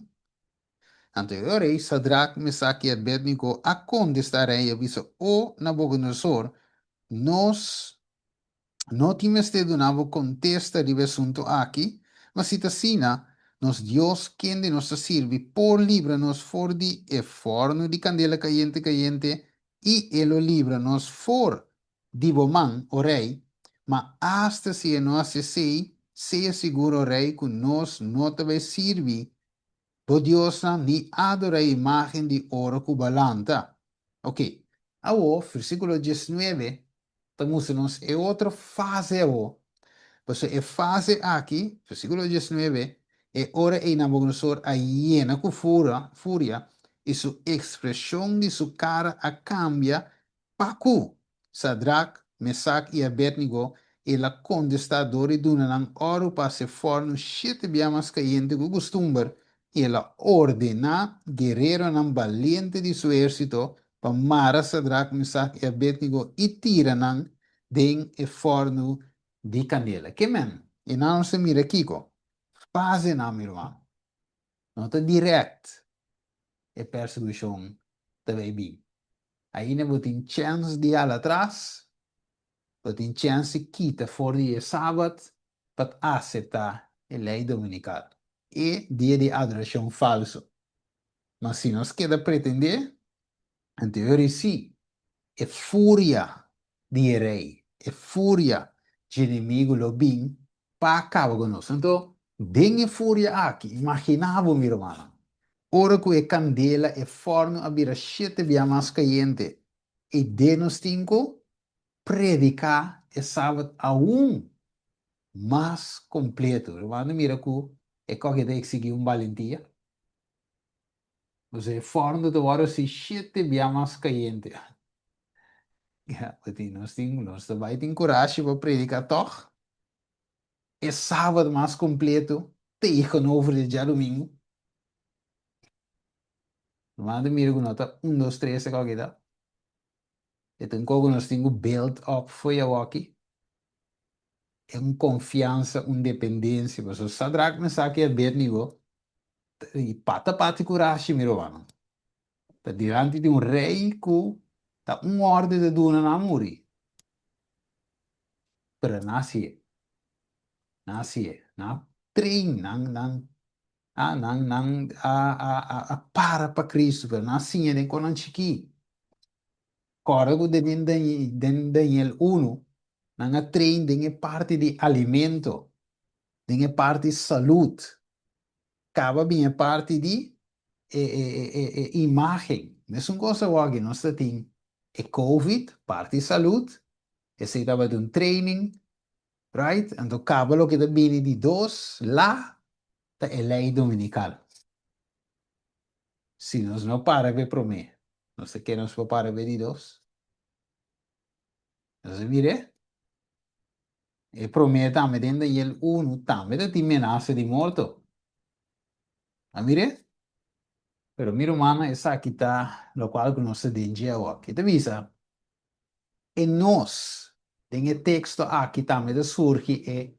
Anto e ora ei Sadrak, Mesak i Abednego a kontestá rei i a bisa, O Nabukodonosor, nos no tin mester duna bo kontesta riba e asuntu aki, ma si ta asina, nos Dios kende nos ta sirbi por libra nos for di e fòrnu di kandela kayente kayente, i e lo libra nos for di bo man, o rei, ma asta si e no hasi esei, sea sigur, o rei, ku nos no ta bai sirbi bo diosnan ni adorá e imágen di oro ku bo a lanta. Oke, awor, versíkulo diesnuebe ta mustra nos e otro fase awor. Pasobra e fase aki, versíkulo diesnuebe, e ora ei Nabucodonosor a yena ku fura, furia, i su ekspreshon di su kara a kambia Pa ku Sadrak, Mesak i Abednego, el a kontestá dor di duna nan òru pa hasi fòrnu shete bia mas kayente ku kustumber, i el a ordená guereronan baliente di su ehérsito pa mara Sadrak, Mesak i Abednego i tira nan den e fòrnu di kandela. Ke men? I nan nos ta mira kiko? Fasenan, mi ruman. No ta dirèkt e persekushon ta bai bin. Ainda bo tin chèns di hala atras, bo tin chèns di kita for di e Sabat pa aseptá e lei dominikal, e dia di adorashon falsu. Ma si nos keda pretendé, anto e ora sí e furia di e rei, e furia dje enemigu lo bin pa kaba ku nos. Anto, den e furia aki, imaginá bo, mi rumannan, ora ku e kandela, e fòrnu a bira shete bia mas kayente, i den nos tin ku prediká e sabat aun mas kompleto. Rumannan mira ku e kòke ta eksigí un balentia. Pasobra e fòrnu ta wòrdu hasi shete bia mas kayente. Ya, nos tin, nos ta bai tin kurashi pa prediká tòg e sabat mas kompleto tegenover di djadumingu. Normal ta mira ku no ta un dos tres e kòke ta. E ta un kos ku nos tin ku build up for e awòki. E un konfiansa, un dependensia. Pasobra Sadrak, Mesak i Abednego i pata pati kurashi mi rumannan. Ta dilanti di un rei ku ta un orde ta duna nan a muri. Pero nan a hasié. Nan a hasié. Nan a train, nan, nan, ah, nan, nan a, a, a, a para pa Cristo, pero nan a siña den kon nan chikí. Kòrda ku den, den Daniel unu, nan a train den e parti di alimento, den e parti salud. Kaba bin e parti di e, e, e, e imagen. Mesun kos awor nos ta tin e Covid, parti salud, esei tabata un training, right? Anto kaba loke ta bini di dos la ta e lei dominikal. Si nos no para ku e promé, nos ta kere nos por para ku e di dos? Nos a mir'é? E promé tambe den Daniel unu tambe ta tin menasa di morto. A mir'é? Pero mi rumannan esaki ta lokual ku nos ta den dje awor. E ta bisa, E nos, den e teksto aki tambe ta surgi e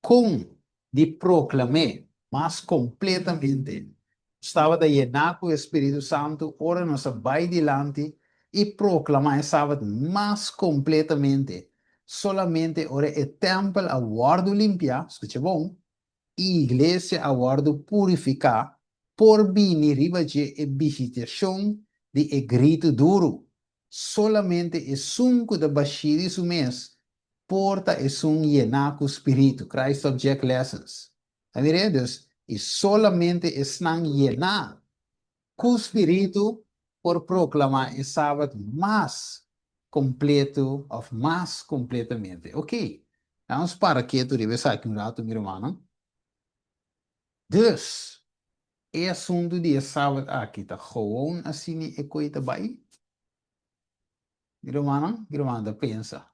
kon di proklam'é mas kompletamente. Nos tabata yená ku e Spiritu Santu ora nos a bai dilanti i proklamá e Sabat mas kompletamente. Solamente ora e tèmpel a wòrdu limpiá, skucha bon, i iglesia a wòrdu purifiká, por bini riba dje e bishitashon di e gritu duru. Solamente esun ku ta bashí di su mes por ta esun yená ku spiritu. Christ Object Lessons. Ta mir'é? Dus, i solamente esnan yená ku spiritu por proklamá e Sabat mas kompletu òf mas kompletamente. Oké, laga nos para ketu riba esaki un ratu, mi rumannan. Dus, e asuntu di e Sabat aki ta gewoon asina e koe ta bai? Mi rumannan, mi rumannan ta pensa.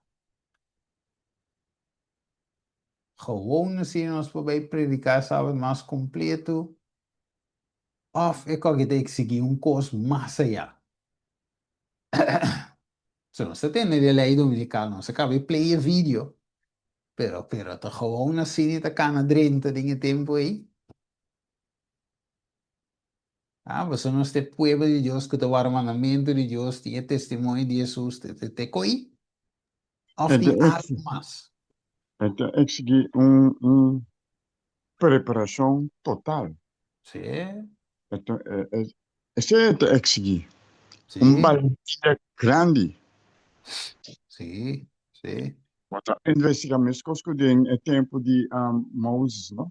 Gewoon asina nos por bai prediká e Sabat mas kompletu? Òf e koke ta eksigí un kos mas ayá? So nos ta tende di e lei dominikal, nos a kaba e play e video, pero pero ta gewoon asina ta kana drenta den e tempu ei? Ah, pasobra nos ta e pueblo di Dios ku ta warda mandamentu di Dios, tin e testimonio di Hesus, te te te koi? Òf E tin ta algu mas? E ta eksigí un un preparashon total. Sí. Esei e ta eksigí. Un balentia grandi. Sí, sí. Bo ta investigá meskos ku den e tempu di Moses, no?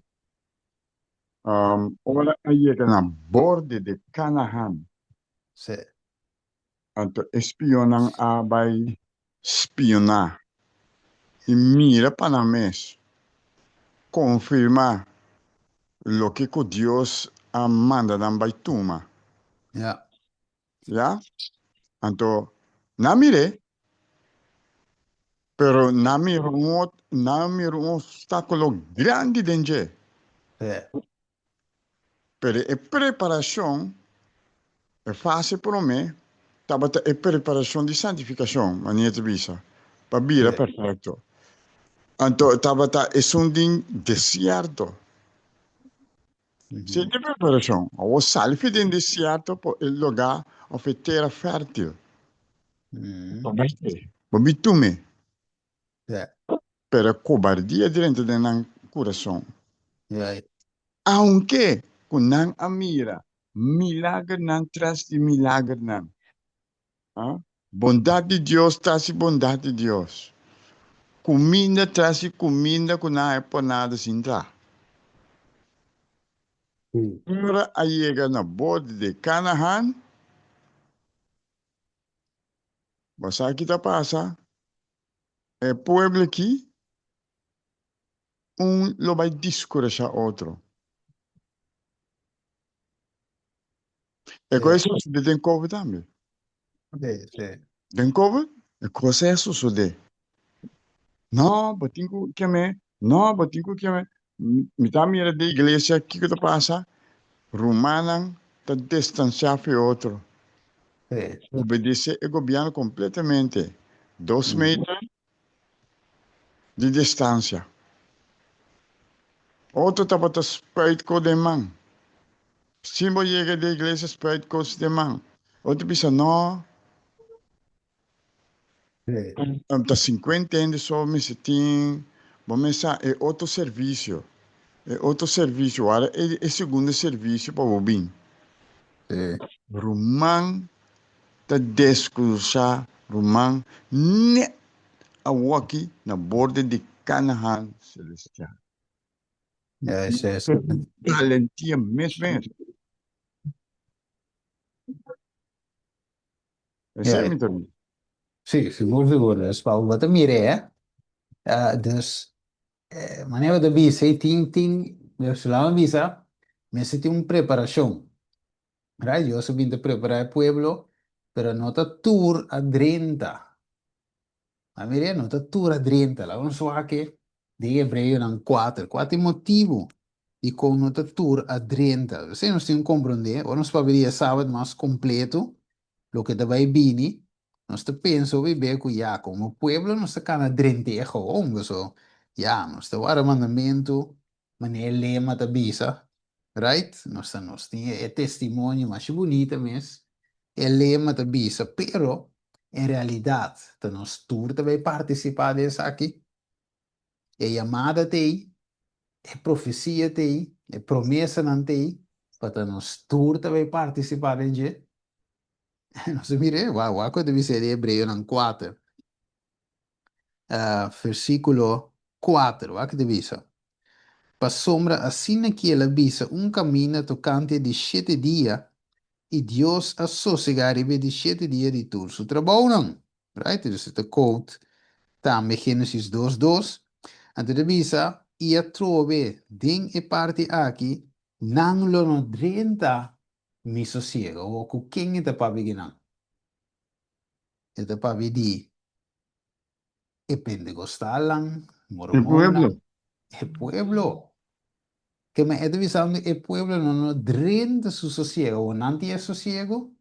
Ora a yega na borde di Kanahan. Sí. Anto e spionnan a bai spioná i mira pa nan mes, konfirmá loke ku Dios a manda nan bai tuma. Ya. Ya. Anto nan mir'é, pero nan mira un nan mira un obstákulo grandi den dje. Sí. Pero e preparashon, e fase promé, tabata e preparashon di santifikashon, manera ta bisa, pa bira perfekto. Anto tabata esun den desierto. Si e preparashon. Awor sali fi den desierto pa e lugá òf e tera fértil. Bo bai te, bo bi tume. Pero e kobardia drenta den nan kurason. Aunke ku nan a mira milagernan tras di milagernan, bondat di Dios tras di bondat di Dios, kuminda tras di kuminda ku nan a por nada sin traha. Ora a yega na borde di Kanahan, bo sa ki ta pasa? E pueblo aki, un lo bai diskurashá otro. E kos ei sosodé den Covid tambe. Den Covid, e kos ei a sosodé. No, bo tin ku kem'é, no, bo tin ku kem'é. Mi ta mira den iglesia kiko ta pasa, rumannan ta distansiá for otro. Obedesé e gobièrnu kompletamente, dos meter di distansia. Otro tabata spuit kos den man. Si bo yega den iglesia spuit kos den man. Otro bisa no. Ta 50 hende so mester tin. Bo mester sa e otro servisio, e otro servisio, wara e e segundo servisio pa bo bin. Ruman ta deskrusá ruman nèt awoki na borde di Kanahan selestial. Yes, yes. Valentia mes mes. Esei mi ta bisa. Sí, sigur, sigur. Dus pa bo ta mir'é, eh. Dus, manera bo ta bisa, ei tin, tin, dus laat mi bisa, mester tin un preparashon. Right? Dios a bin ta prepará e pueblo, pero no ta tur a drenta. A mir'é, no ta tur a drenta. Laat nos wak den Hebreonan kuater. Kua ta e motibu dikon no ta tur a drenta? Esei nos tin ku komprondé. Ora nos papia di e sabat mas kompleto, loke ta bai bini, nos ta pensa hopi be ku ya, komo pueblo nos ta kana drent'é gewoon, paso ya, nos ta wara mandamentu manera e lema ta bisa, right? Nos ta nos tin e testimonio masha bunita mes, e lema ta bisa, pero en realidat ta nos tur ta bai partisipá den esaki. E yamada t'ei, e profesia t'ei, e promesanan t'ei, pa ta nos tur ta bai partisipá den dje. Nos a mir'é, wak, wak ku ta bisa den Hebreonan kuater, versíkulo kuater, wak ku ta bisa, Pasobra asina ki el a bisa un kaminda tokante e di shete dia, i Dios a sosegá riba e di shete dia di tur su trabounan. Right? Dus e ta quote tambe Génesis dos dos. Anto e ta bisa, I atrobe den e parti aki nan lo no drenta mi sosiego. Awor ku ken e ta papia di nan? E ta papia di e Pentecostalnan, Mormonnan, e pueblo. Ke men e ta bisando e pueblo no no drenta su sosiego. Awor nan tin e sosiego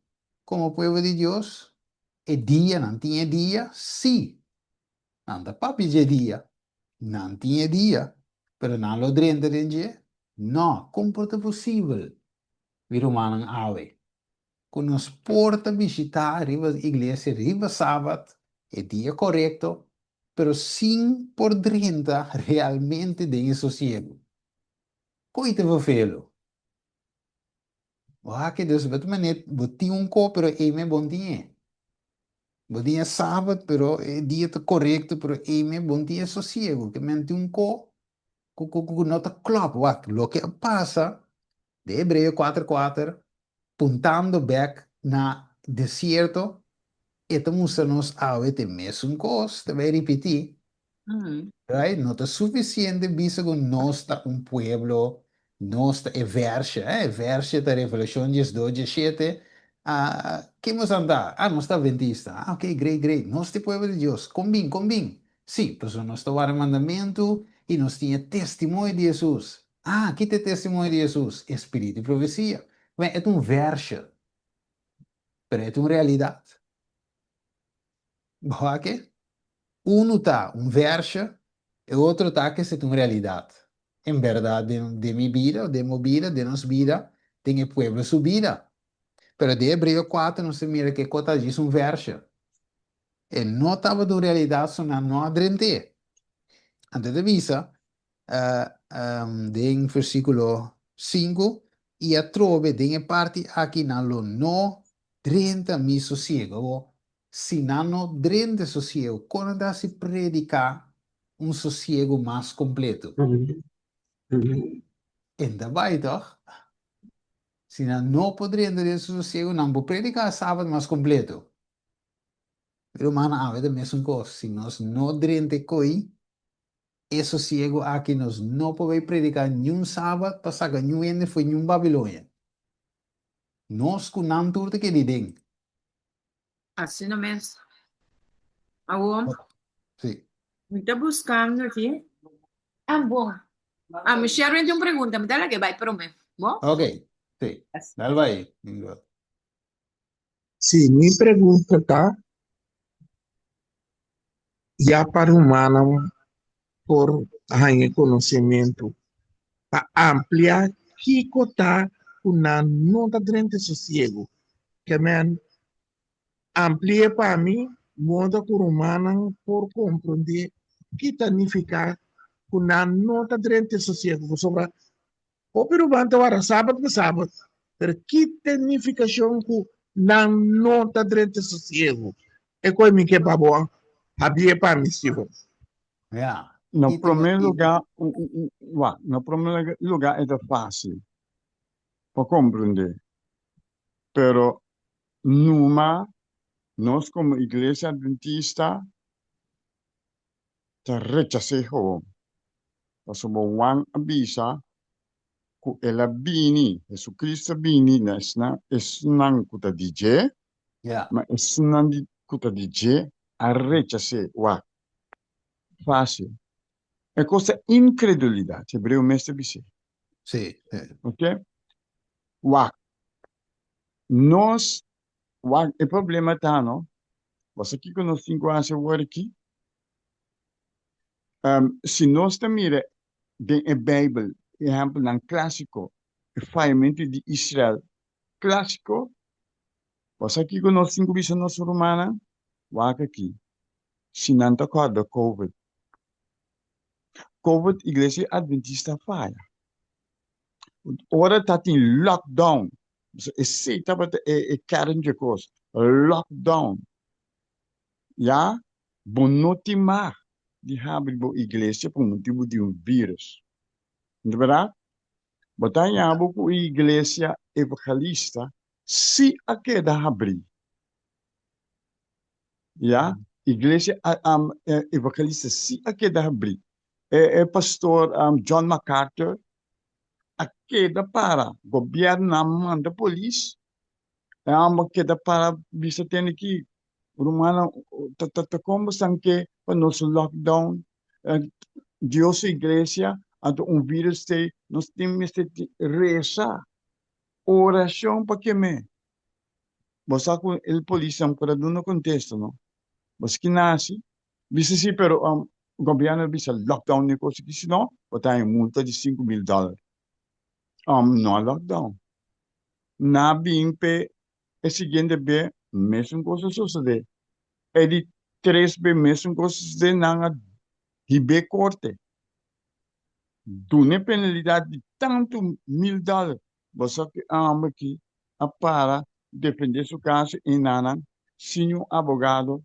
komo pueblo di Dios? E dia, nan tin e dia? Sí, nan ta papia dje dia. Nan tin e dia, pero nan lo drenta den dje? No, kon por ta posibel, mi rumannan awe, ku nos por ta bishitá riba iglesia riba Sabat, e dia korekto, pero sin por drenta realmente den e sosiegu? Kon i ta vervelu? Wak, dus bo ta manera bo tin un ko pero ei me bon tin e. Bo tin e sabat pero e dia ta korekto pero ei me bon tin e sosiego. Ke men tin un ko ku ku ku no ta klòp. Wak, loke a pasa den Hebreo kuater kuater puntando bèk na desierto e ta mustra nos awe te mesun kos ta bai ripití. Right? No ta sufisiente bisa ku nos ta un pueblo, nos ta e vèrshe, eh, e vèrshe ta Revelashon diesdos, diesshete. Ah, ken nos a ta? Ah, nos ta adventista. Ah, ok, great, great. Nos ta e pueblo di Dios. Kon bin, kon bin? Sí, pasobra nos ta warda mandamentu i nos tin e testimonio di Hesus. Ah, ki ta e testimonio di Hesus? E spiritu di profesia. Bueno, e ta un vèrshe, pero e ta un realidat. Bo wak e? Unu ta un vèrshe, e otro ta ke esei ta un realidat. En bèrdat den den mi bida, den bo bida, den nos bida, den e pueblo su bida. Pero den Hebreo kuater nos ta mira ke kos ta djis un vèrshe. E no tabata un realidat so nan no a drent'é. Anto e ta bisa den versíkulo sinku, I atrobe den e parti aki nan lo no drenta mi sosiego. Awor, si nan no drenta e sosiego, kon nan ta hasi prediká un sosiego mas kompleto? E ta bai tòg? Si nan no por drenta den su sosiego, nan por prediká e sabat mas kompleto. Mi rumannan, awe ta mesun kos. Si nos no drenta e koi, E sosiego aki nos no por bay predica niun sabat pa saca niun hende fo'i niun Babilonia. Nos cu nan tur ta keda den. Asina mes. Awor, Sí. mi ta buscando aki. Ah, bon. Ah, mi Sherwin tin un pregunta, mi ta laga e bay prome. Bo? Ok, sí. Dal bay, Ingrid. Sí, mi pregunta ta, ya pa rumannan por haña e konosementu pa amplia kiko ta ku nan no ta drenta sosiegu. Ke men ampli'é pa mi moda ku rumannan por komprondé ki ta nifiká. ku nan no ta drenta sosiego pasobra hopi ruman ta warda sabat pa sabat pero ki ta e nifikashon ku nan no ta drenta sosiego? E koe mi ke pa bo habie pa mi Steven. Ja. Na promé lugá, wak, na promé lugá e ta fásil pa komprendé, pero numa nos komo Iglesia Adventista ta rechas'é gewoon. Pasobra Juan a bisa ku el a bini, Jesucristo a bini na esnan, esnan ku ta di dje, ma esnan di ku ta di dje a rechas'é. Wak, fásil. E kos ta inkredulidat, hebreo mes ta bis'é. Sí. Ok? Wak, nos, wak, e problema ta no, bo sa kiko nos tin ku hasi awor aki? Si nos ta mira den e Bijbel ehempelnan clásico, e fayamento di Israel clásico, bo sa kico nos tin cu bisa nos rumannan? Wak aki, si nan ta corda Covid. Covid, Iglesia Adventista faya. Ora ta tin lockdown, esey tabata e kern dje cos, lockdown. Ya, bo no tin mag di habri bo iglesia pa motibu di un virus. No ta berdad? Bo ta haña bo ku e iglesia evangelista si a keda habrí. Ya, iglesia evangelista si a keda habrí. E pastor John MacArthur a keda para, gobièrnu a manda polis E hòmber keda para bisa tende ki, Rumannan, ta ta ta kon bosan ke pa nos lockdown? Dios su iglesia, anto un virus t'ei, nos tin mester resa, orashon pa kem'é. Bo sa ku e polisnan por a duna kontesta, no? Bo sa ki nan hasi? Bisa si, pero gobièrnu a bisa lockdown ni kos aki, si no, bo ta haña multa di 5000 dòler. No a lockdown. Na bin p'e e siguiente be mesun kos a sosodé. E di tres be mesun kos a sosodé, nan a hib'é korte. Dun'é penalidat di tantu mil dòler. Bo sa ku e hòmber aki a para defendé su kaso i nanan sin un abogado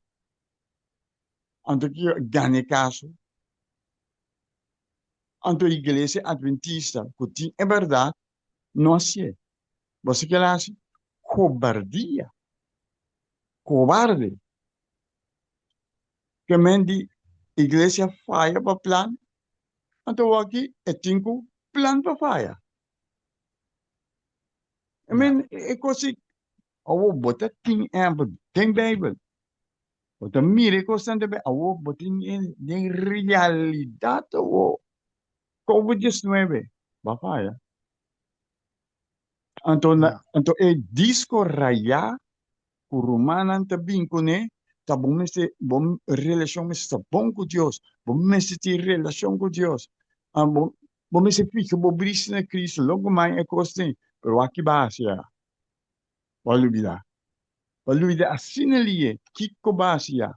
anto ki a gana e kaso. Anto Iglesia Adventista ku tin e bèrdat No hasié. Bo sa kel hasi? Kobardia. Kobarde. Ke men di iglesia faya pa plan, anto awor aki e tin ku plan pa faya. I mean, e kos ei, awor bo ta tin ehempel den Bijbel, bo ta mira e kosnan den Bijbel, awor bo tin den realidat awor. Covid 19 ba faya. Anto na, anto e disco rayá ku rumannan ta bin kuné ta bo mester bo relashon mester ta bon ku Dios, bo mester tin relashon ku Dios. Ah, bo bo mester fija bo brisa na Cristo, loke mai e kos tin, pero wak ki ba hasi ya? Bo a lubidá. Bo a lubidá asina lié, kiko ba hasi ya?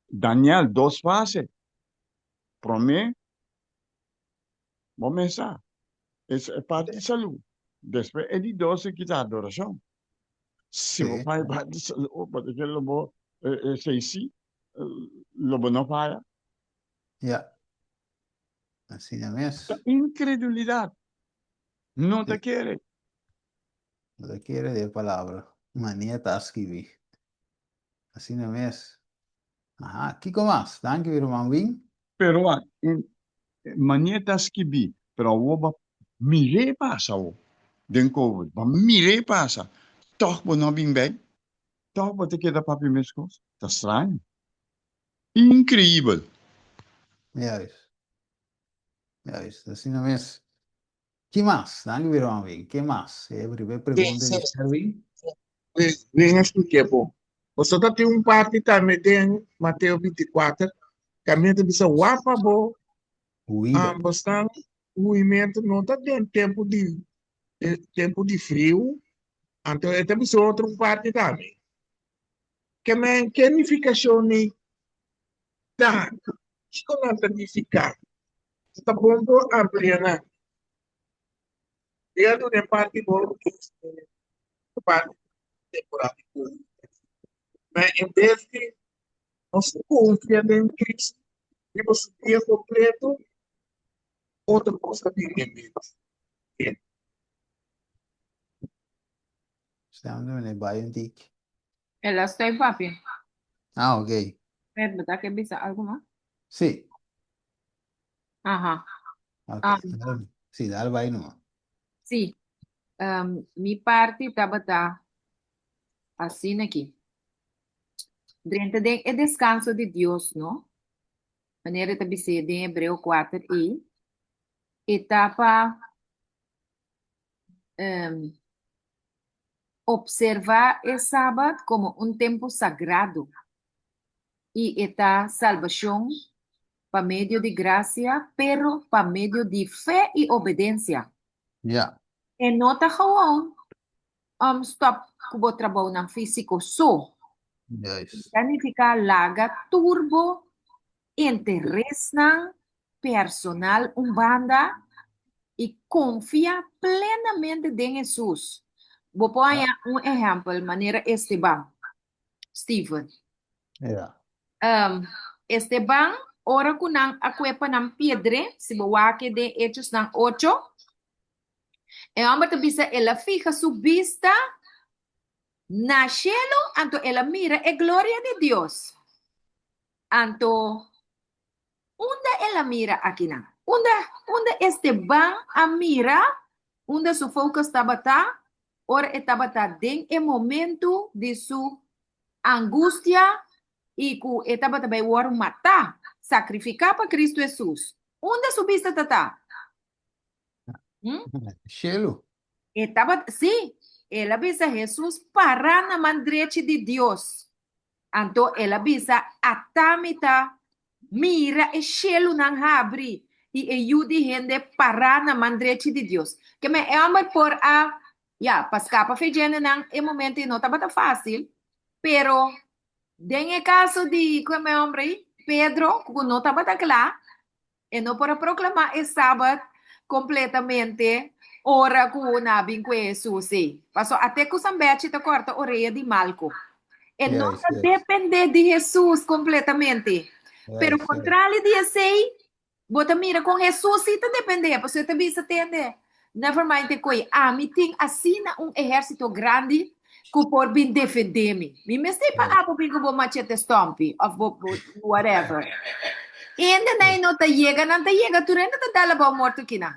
Daniel dos fase. Promé, bo mesa es e parti di salú. Despues e di dos e kita adorashon. Si bo faya parti di salú, bo ta kere lo bo esei sí, lo bo no faya. Ya. Asina mes. Ta inkredulidat. No ta kere. No ta kere di e palabra. Mania ta skibí. Asina mes. Aha, kiko mas? Danki mi ruman Win. Pero a mania ta skibí, pero awor bo mir'é pasa awor den covid, bo mir'é pasa, tòg bo no bin bei, tòg bo ta keda papia meskos, ta straño, inkreibel. Juist, juist, asina mes. Ki mas? Danki mi ruman Win. Ke mas? E primer pregunta di Sherwin. Win a spliké bo. Boso ta tin un parti tambe den Mateo 24, kaminda ta bisa wak pa bo, Huida. bosnan huimentu no ta den tempu di tempu di friu, anto e ta bisa otro un parti tambe. Ke men ke nifikashon ni ta? Kiko nan ta nifiká? Ta bon por amplia nan. Dia duna e parti bo parti temporada di COVID. Ma en bes di nos konfia den Cristo riba su dia kompleto, otro kos ta bini den mente. Stem dominee bai un tiki. El a stoi papia. Ah, ok. Fred, bo ta ke bisa algu mas? Sí. Aha. Ok. Um, Dale- Sí, dale bai numa. sí. Um, mi parti tabata asina aki. Drenta den e deskanso di Dios, no? Manera e ta bis'é den Hebreo 4 ei, e ta pa um, Observá e Sabat komo un tempu sagrado i e ta salbashon pa medio di grasia, pero pa medio di fe i obedensia. Ja. E no ta gewoon um stòp ku bo trabounan físiko so. Juist. E ta nifiká laga tur bo interesnan personal un banda i konfia plenamente den Hesus. Bo por haña un ehèmpel manera Esteban, Steven. Ja. Um, Esteban, ora ku nan a kue pa nan piedr'é, si bo wak den Hechosnan ocho, e hòmber ta bisa el a fiha su bista na shelu, anto el a mira e gloria di Dios. Anto Unda el a mira akinan? Unda, unda Esteban a mira? Unda su focus tabata ora e tabata den e momento di su angustia i ku e tabata bai wòrdu matá, sakrifiká pa Kristu Hesus? Unda su bista ta ta? Hm? Shelu. E tabata, sí, el a bisa Hesus pará na man drechi di Dios. Anto el a bisa, Ata mi ta mira e shelunan habri i e Yu di hende pará na man drechi di Dios. Ke men e hòmber por a, ya, pa skapa fe djendenan e momento ei no tabata fásil, pero den e kaso di, ku e men hòmber ei? Pedro, ku no tabata kla, E no por a proclama e Sabat completamente ora cu nan a bin cu e Jesus ei. Paso ate cu San Bechi ta corta orea di Malco. E no Juist, ta juist. depende di Jesus completamente. Pero Juist, juist. contrali di esei, bo ta mira con Jesus si ta depende. Paso e ta bisa tende, never mind te koe, ami tin asina un ehercito grandi ku por bin defendé mi. Mi mester pa abo bin ku bo machete stompi of bo whatever. Hende nan no ta yega, nan ta yega tur hende ta dal abou morto kinan.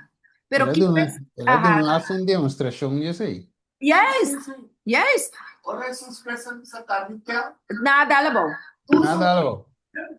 Pero El a ki duna, pers el a aha. duna hasta un demostrashon di esei. Juist, juist. Ora Jesus Cristo a bisa ta mi kel. Nan a dal abou. Nan a dal abou.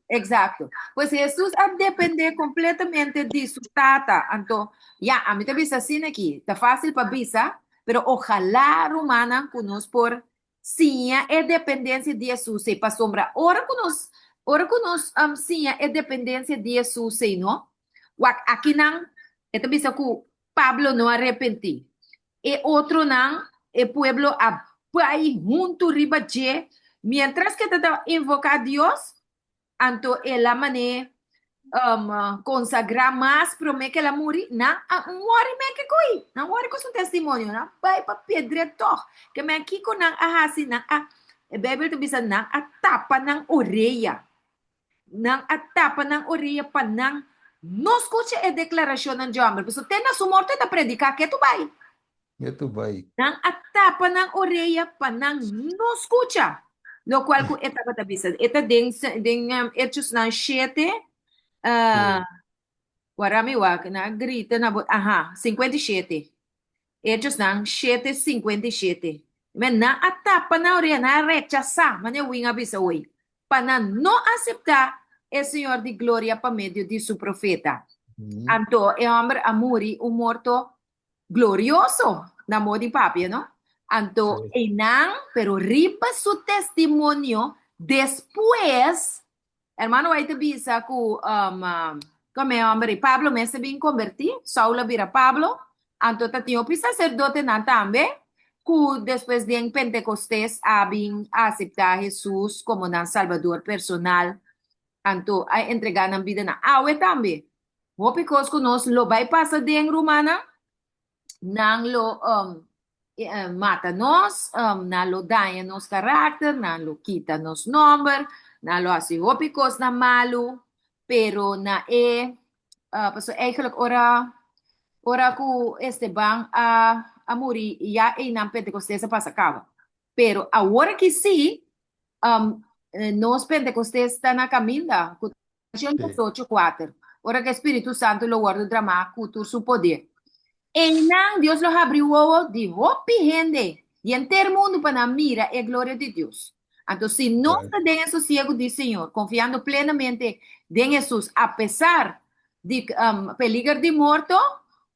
Exacto. Pues Jesus a depende completamente di su Tata. Anto, ya, ami ta bisa asina aki, ta fácil pa bisa, pero ojalá, rumannan, ku nos por siña e dependencia di Jesus ei, pasobra ora ku nos, ora ku nos um, siña e dependencia di Jesus ei, no? Wak, akinan e ta bisa ku Pablo no a repentí. E otronan, e pueblo a bai huntu riba dje, miéntras ku e ta invoká Dios, anto el a man'é konsagrá mas promé ku el a muri. Nan a wòri meke ku ei, nan wòri ku su testimonio, nan a bai pa piedr'é tòg. Ke men kiko nan a hasi? Nan a, e Beibel ta bisa, nan a tapa nan orea. Nan a tapa nan orea pa nan no skucha e deklarashonnan dje hòmber, pasobra te na su morto e ta prediká ketu bai. Ketu bai. Nan a tapa nan orea pa nan no skucha lokual ku e tabata bisa. E ta den den Hechosnan shete, wara mi wak, nan a grita na bo, aha, 57. Hechosnan shete 57. Men nan a tapa nan orea, nan a rechasá, manera Win a bisa hoy. pa nan no aseptá e Señor di Gloria pa medio di su profeta. Anto e hòmber a muri un morto glorioso, na modo di papia, no? Anto einan, pero riba su testimonio, despues, hermano White ta bisa ku, kome e hòmber ei, Pablo mes a bin kombertí, Saul a bira Pablo, Anto ta tin hopi saserdotenan tambe ku despues den Pentekostes a bin aseptá Hesus komo nan Salbador personal, anto a entregá nan bidanan. Awe tambe. Hopi kos ku nos lo bai pasa den, rumannan. Nan lo mata nos, nan lo daña nos karakter, nan lo kita nos nòmber, nan lo hasi hopi kosnan malu, pero na e, pasobra eigenlijk ora ora ku Esteban a a muri ya einan Pentekostes a pasa kaba. Pero awor aki sí, nos Pentekostes ta na kaminda ku 88 kuater, ora ku e Spiritu Santu lo wòrdu dramá ku tur su poder. Einan Dios lo habri wowo di hopi hende di henter mundu pa nan mira e gloria di Dios. Anto si nos ta den e sosiegu di Señor, konfiando plenamente den Hesus apesar di peliger di morto,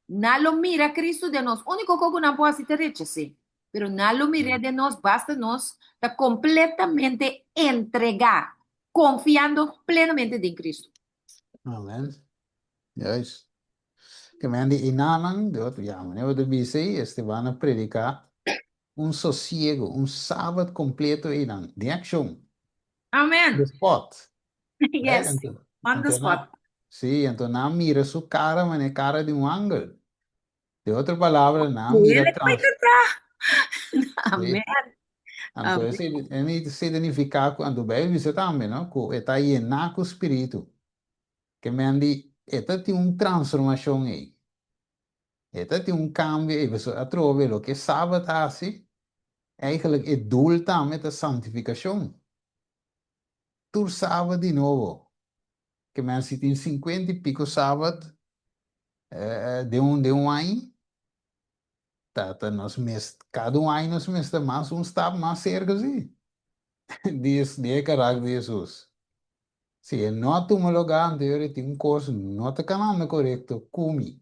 nan lo mira Kristu den nos. Úniko kos ku nan por hasi ta rechas'é. Pero nan lo mir'é den nos basta nos ta kompletamente entregá Confiando plenamente den Cristo. Amen. Juist. Ke men di inanan, de otro, ya, meneer wat bisa ei, Esteban a prediká un sosiego, un sabat kompleto einan, den akshon. Amen. The spot. Yes, Right? Anto, on the anto spot. na, sí, anto nan mira su kara, manera kara di un angel. De otro palabra, nan mira Duele trans. Amen. Anto Amen. esei e significa cu anto Bijbel bisa tambe no cu e ta yena cu spiritu. Ke men di e ta tin un transformacion ei. E ta tin un cambio ei pasobra atrobe loke Sabat haci eigenlijk e doel tambe ta santificacion. Tur Sabat di nobo. Ke men si tin cincuenta y pico Sabat den un den un aña ta ta nos mes kada un aña nos mester mas un stap mas serka si di di e karakter di Hesus. Si e no a tuma lugá anto e tin un kos no ta kanando korekto ku mi.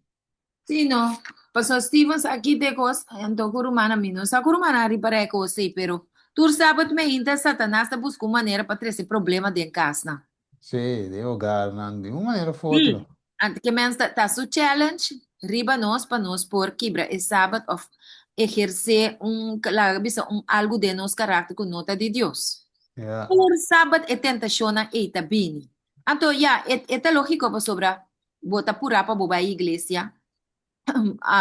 Sí, no. Pasobra Stevens a kita e kos, anto ku rumannan, mi no sa ku rumannan a ripará e kos ei, pero tur sabat meinta Satanas ta buska un manera pa trese problema den kasnan. Sí, den hogarnan, di un manera of Sí, otro. anto ke mens ta ta su challenge riba nos pa nos por kibra e sabat of ehersé un, laga bisa un algu den nos karakter ku no ta di Dios. Ja. Tur sabat e tentashonnan ei ta bini. Anto ya, e e ta lógiko pasobra bo ta purá pa bo bai iglesia.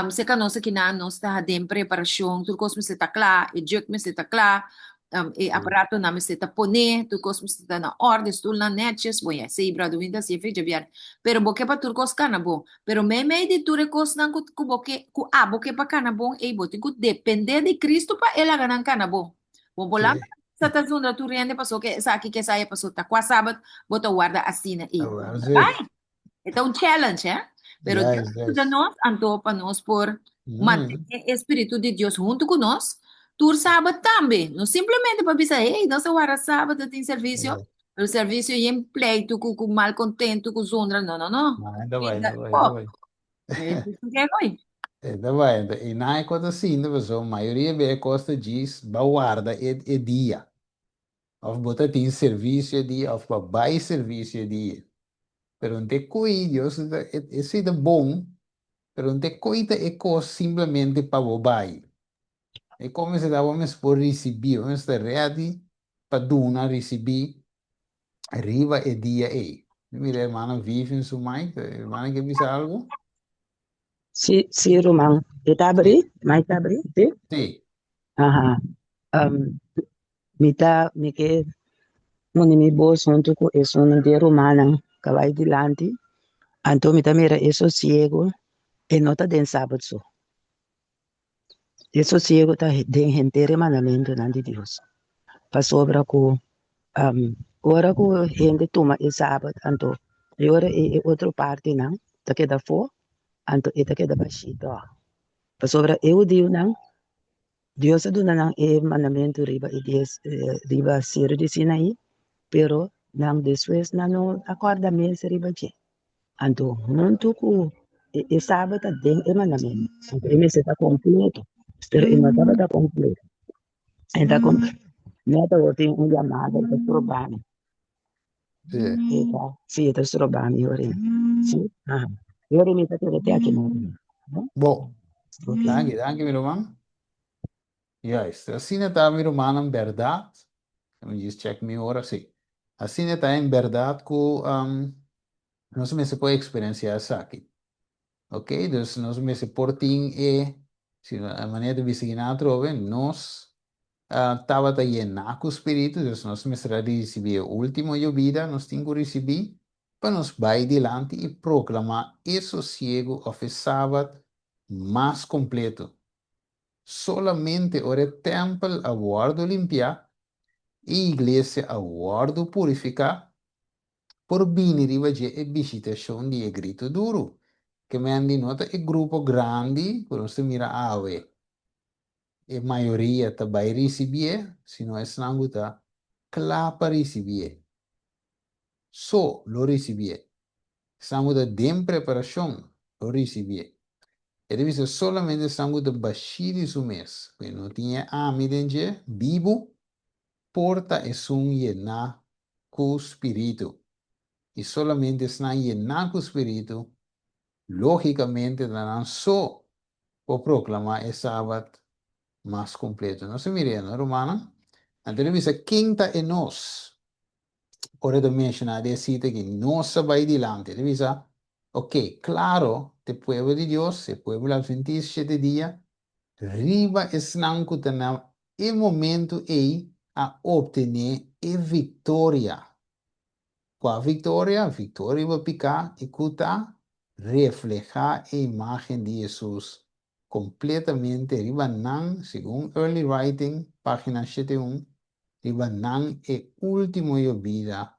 Serka nos akinan nos ta den preparashon, tur kos mester ta kla, e juk mester ta kla, e aparatonan mester ta poné, tur kos mester ta na orde, stulnan nètjes. Bon, ya esei Bròder ta hasi e fecha bièrnè. Pero bo ke pa tur kos kana bon. Pero meimei di tur e kosnan ku ku bo ke ku abo ke pa kana bon ei bo tin ku dependé di Kristu pa e laga nan kana bon. Bo por lanta sa ta zundra tur hende pasobra ke esaki ke esaya pasobra ta kua sabat bo ta warda asina ei. Bai! E ta un challenge, eh? Pero Dios yuda nos, anto pa nos por mantené e spiritu di Dios huntu ku nos tur sabat tambe. No simplemente pa bisa, hey, nos a warda sabat, ta tin servisio, pero servisio yen pleitu ku ku malkontentu, ku zundra. No, no, no. No, e ta bai, e ta bai, e ta bai. E ta bai, anto i nan e kos ta sinti pasobra mayoria bes e kos ta djis ba warda e e dia. Of bo ta tin servisio e dia of bo a bai servisio e dia. Pero no ta e koe Dios ta esei ta bon, pero no ta e koe ta e kos simplemente pa bo bai. E kos mester ta bo mester por risibí, bo mester ta ready pa duna, risibí riba e dia ei. Mi mira hermana Vivian su mic, hermana ke bisa algu? Sí, sí, ruman. E ta abrí? Mic ta abrí? Sí? Sí. Aha. Um, Mi ta mi ke pone mi bos huntu ku esun di e rumannan ka bai dilanti, anto mi ta mira e sosiego e no ta den sabat so. E sosiego ta den henter e mandamentunan di Dios, pasobra ku ora ku hende tuma e sabat anto e ora ei e otro partinan ta keda afó, anto e ta keda bashí tòg, pasobra e hudiunan Dios a duna nan e mandamentu riba e dies riba Seru di Sinaí, pero nan despues nan no a kòrda mes riba dje. Anto huntu ku e sabat ta den e mandamentu, anto e mester ta kompleto, pero e no tabata kompleto. E ta Nèt awor tin un yamada ta stroba mi. E ta, si e ta stroba mi ora. Si, aha. Ora mi ta keda te aki no. Bo. Danki, danki mi ruman. Juist, asina ta mi rumannan bèrdat. Let me just check mi ora, si. Asina ta en bèrdat ku. Nos mester por eksperensiá esaki. Ok, dus nos mester por tin e, si e manera ta bisa kinan atrobe, nos tabata yená ku Spiritu, dus nos mester a risibí e último yobida, nos tin ku risibí pa nos bai dilanti i proklamá e sosiegu òf e Sabat mas kompleto. Solamente ora e tèmpel a wòrdu limpiá i iglesia a wòrdu purifiká, por bini riba dje e bishitashon di e gritu duru. Ke men di no ta e grupo grandi ku nos ta mira awe, e mayoria ta bai risibié, sino esnan ku ta kla pa risibié so lo risibié. Esnan ku ta den preparashon lo risibié. E ta bisa solamente esnan ku ta bashí di su mes, ku e no tin e ami den dje, bibu, por ta esun yená ku spiritu. I solamente esnan yená ku spiritu, lógikamente ta nan so por proklamá e Sabat mas kompleto. Nos a mir'é, no, rumannan? Anto el a bisa, Ken ta e nos? Ora e ta menshoná di e sita aki, nos a bai dilanti. El a bisa, Oke, klaro, ta e pueblo di Dios, e pueblo adventista shete dia, riba esnan ku ta na e momentu ei a optené e viktoria. Kua viktoria? Viktoria riba piká i ku ta reflehá e imágen di Hesus kompletamente riba nan, segun Early Writing, página 71, riba nan e último yobida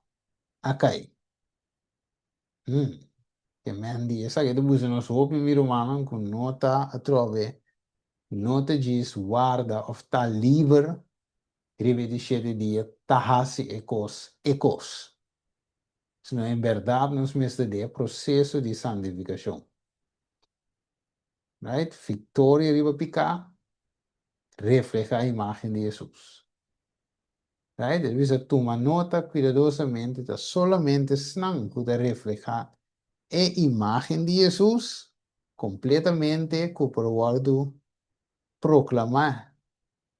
a kai. Hmm, ke men di esaki ta busa nos hopi, mi rumannan, ku no ta atrobe, no ta djis warda òf ta liber riba e di shete dia ta hasi e kos e kos, sino en bèrdat nos mester den e proseso di santifikashon. Right? Viktoria riba piká reflehá imágen di Hesus. Right? E bisa tuma nota kuidadosamente ta solamente esnan ku ta reflehá e imágen di Hesus kompletamente ku por wòrdu proklamá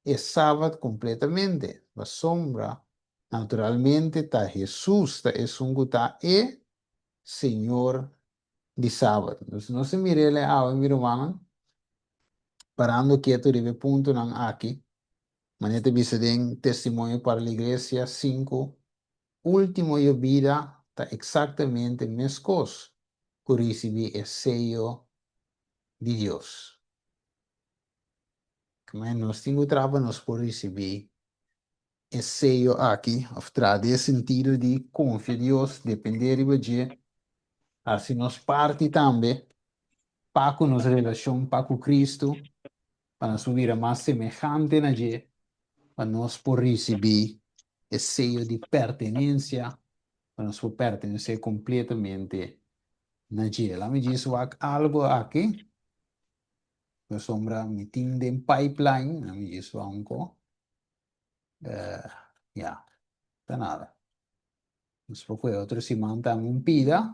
e Sabat kompletamente. Pasobra naturalmente ta Hesus ta esun ku ta e Señor di Sabat. Nos no si mir'el e awe, mi rumannan, parando ketu riba e puntonan aki, manera ta bisa den Testimonio para la Iglesia sinku, Ultimo yobida ta eksaktamente meskos ku risibí e seyo di Dios. Kmé nos tin ku traha pa nos por risibí e seyo aki, òf traha den e sentido di konfia Dios, dependé riba dje, hasi nos parti tambe pa ku nos relashon pa ku Kristu, pa nos por bira mas semehante na dje, pa nos por risibí e seyo di pertenensia, pa nos por pertenesé kompletamente na dje. Laat mi djis wak algu aki, pasobra mi tin den pipeline, laat mi djis wak un ko. Ya, ta nada. Nos por kohe otro siman tambe un pida.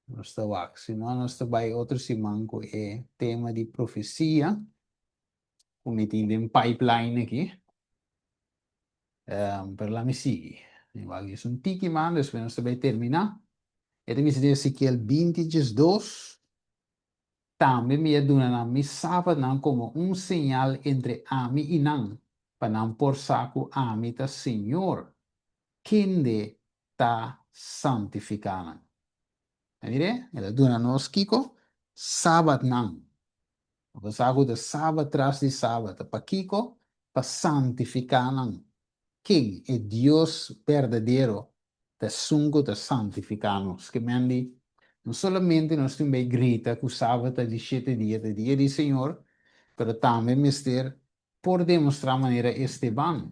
Nos ta wak. Si no, nos ta bai otro siman ku e tema di profesia ku mi tin den pipeline aki. Pero laat mi sigui. Mi wak djis un tiki mas, despues nos ta bai terminá. E ta bisa den Ezekiel 20 diesdos. Tambe mi a duna nan mi sabatnan komo un señal entre ami i nan, pa nan por sa ku ami ta Señor, kende ta santifiká nan. A mir'é? El a duna nos kiko? Sabatnan. Bo sa ku ta sabat tras di sabat. Pakiko? Pa santifiká nan. Ken? E Dios berdadero ta esun ku ta santifiká nos. Ke men di, no solamente nos tin bai grita ku sabat ta di shete dia, ta dia di Señor, pero tambe mester por demostrá manera Esteban,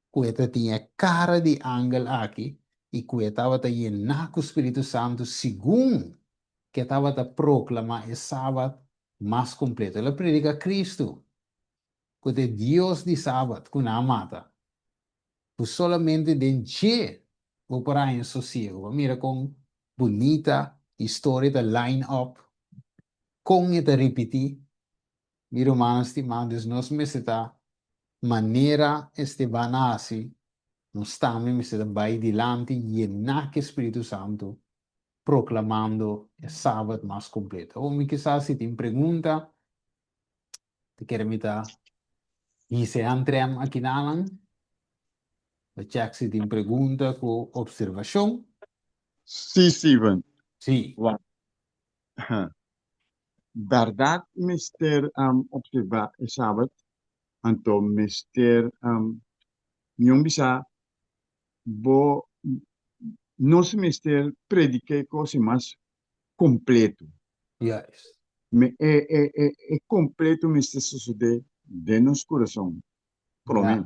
ku e ta tin e kara di angel aki i ku e tabata yená ku Spiritu Santu segun ku e tabata proklamá e sabat mas kompleto. El a prediká Kristu, ku ta e Dios di sabat ku nan a mata. Ku solamente den dje bo por haña sosiego. Bo mira kon bunita historia ta line up, kon e ta ripití. Mi rumannan stimá, dus nos mester ta manera Esteban a hasi, nos tambe mester ta bai dilanti yená ku e Spiritu Santu. proklamando e Sabat mas kompleto. Awor mi kisas si tin pregunta, ta kere mi ta hisa e antrèm akinanan, ta chèk si tin pregunta ku opservashon. Sí, Steven. Sí. Wak. Bèrdat mester opservá e Sabat, anto mester mi bisa bo nos mester prediká e kos i mas kompleto. Juist. Me e e e e kompleto mester sosodé den nos kurason promé.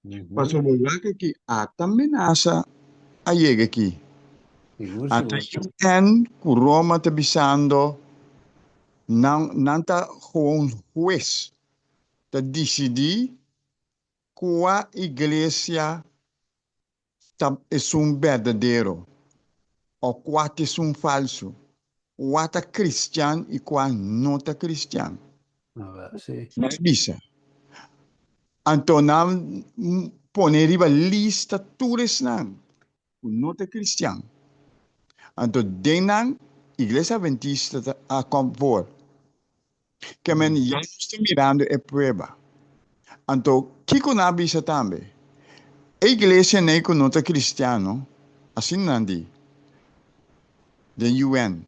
Ja. Pasobra bo wak aki ata menasa a yega aki. Sigur, Ata sigur. UN ku Roma ta bisando nan nan ta gewoon hues ta disidí Kua iglesia ta esun berdadero o kua ta esun falsu? Kua ta kristian i kua no ta kristian? Nan a bisa. Anto nan pone riba lista tur esnan ku no ta kristian. Anto den nan Iglesia Adventista ta a kom for. Ke men ya nos ta mirando e prueba. Anto kiko nan a bisa tambe? E iglesia nei ku no ta kristiano, asina nan di den UN,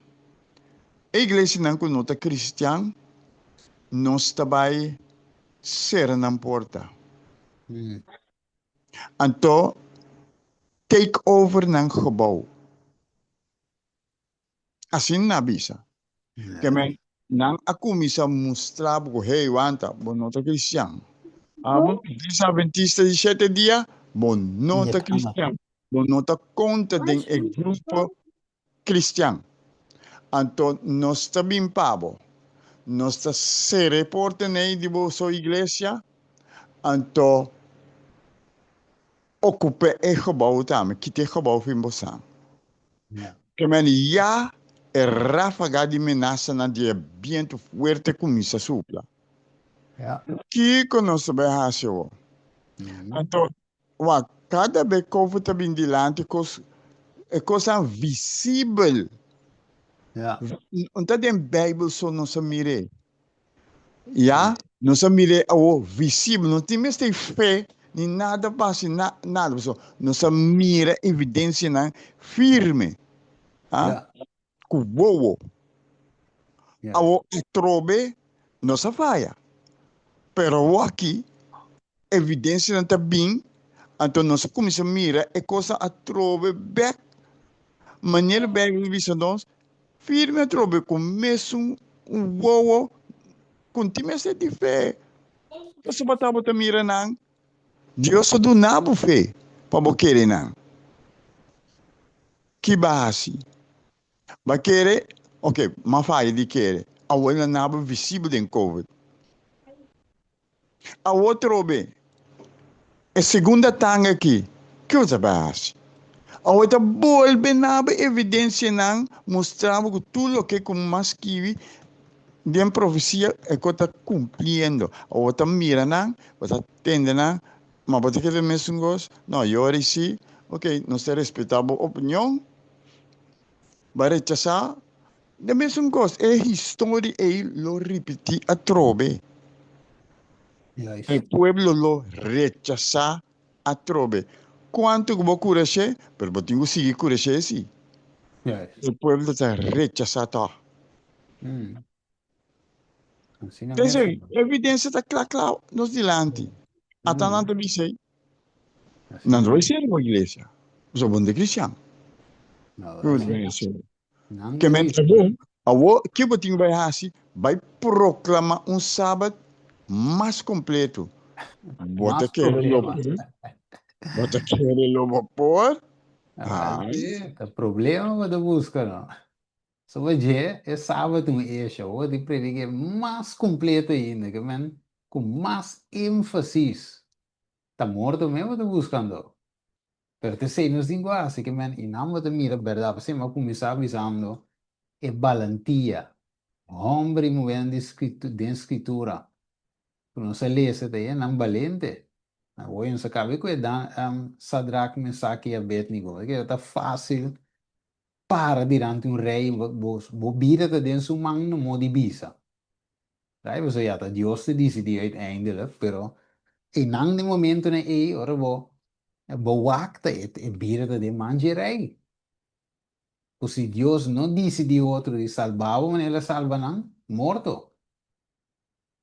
e iglesianan ku no ta kristian nos ta bai sera nan porta. Anto take over nan gebou. Asina nan a bisa. Ke men nan a kuminsá mustra bo ku, hey, wanta, bo no ta kristian. Abo iglesia adventista di shete dia, bo no ta kristian. Bo no ta konta den e grupo kristian. Anto nos ta bin pa bo. Nos ta sera e porta nei di boso iglesia, anto okupa e gebou tambe, kita e gebou fin bosan. Ke men ya e ráfaga di menasanan di e bientu fuerte kuminsá supla. Kiko nos ta bai hasi awor? Anto, wak, kada be kofu ta bin dilanti kos, e kosnan visibel. No ta den Beibel so nos a mir'é. Ya, nos a mir'é awor visibel. No tin mester fe ni nada pa hasi na, nada. Pasobra nos a mira evidensianan firme, ah, ku wowo. Awor atrobe nos a faya. Pero awor aki evidensianan ta bin, anto nos a kuminsá mira e kosnan atrobe bèk manera Beibel ta bisa nos, Firme atrobe ku mesun wowo ku tin mester di fe. Pasobra bo tabata mira nan, Dios a duna bo fe pa bo kere nan. Ki bo a hasi? Bo a kere? Ok, m'a faya di kere. Awor nan a bo visibel den covid. Awor trobe, e segunda tanga aki, kiko ta bai hasi? Awor ta bolbe na bo evidensianan mustra bo ku tur loke ku mas skibi den profesia e ku ta kumpliendo. Awor ta mira nan, bo ta tende nan, ma bo ta kere mesun kos? No, yori si, ok, nos ta respeta bo opinion, bo a rechasa De mesun kos, e historia ei lo ripití atrobe. E pueblo lo rechasá atrobe. Kuantu ku bo kurash'é, pero bo tin ku sigui kurash'é sí. E pueblo ta rechasá tòg. P'esei, evidensia ta kla kla nos dilanti. Ata nan ta bisa ei, nan no bai sera bo iglesia, pasobra bo no ta kristian. Ke men ta bon, awor ke bo tin ku bai hasi? Bai proklama un sabat mas kompleto. Bo ta kere lo por? Bo ta kere lo bo por? Ai. Ta problema bo ta buska no. Soba dje e sabat un esha, bo tin predik'é mas kompleto ainda, ke men ku mas énfasis. Ta morto mes bo ta buskando. Pero ta esei nos tin ku hasi, ke men i nan bo ta mira bèrdat. P'esei mi a kuminsá bisando e balantia, hòmber i muhé di den Skritura ku nos a lesa ta e nan balente. Awor nos a kabe ku e Sadrak, Mesak i Abednego. E keda ta fásil. para dilanti un rei, bo bo bida ta den su man no modi bisa. Right? Pasobra ya ta Dios ta disidí uiteindelijk, pero einan den momentonan ei ora bo bo wak ta e e bida ta den man dje rei. Ku si Dios no disidí otro di salba bo manera el a salba nan, morto.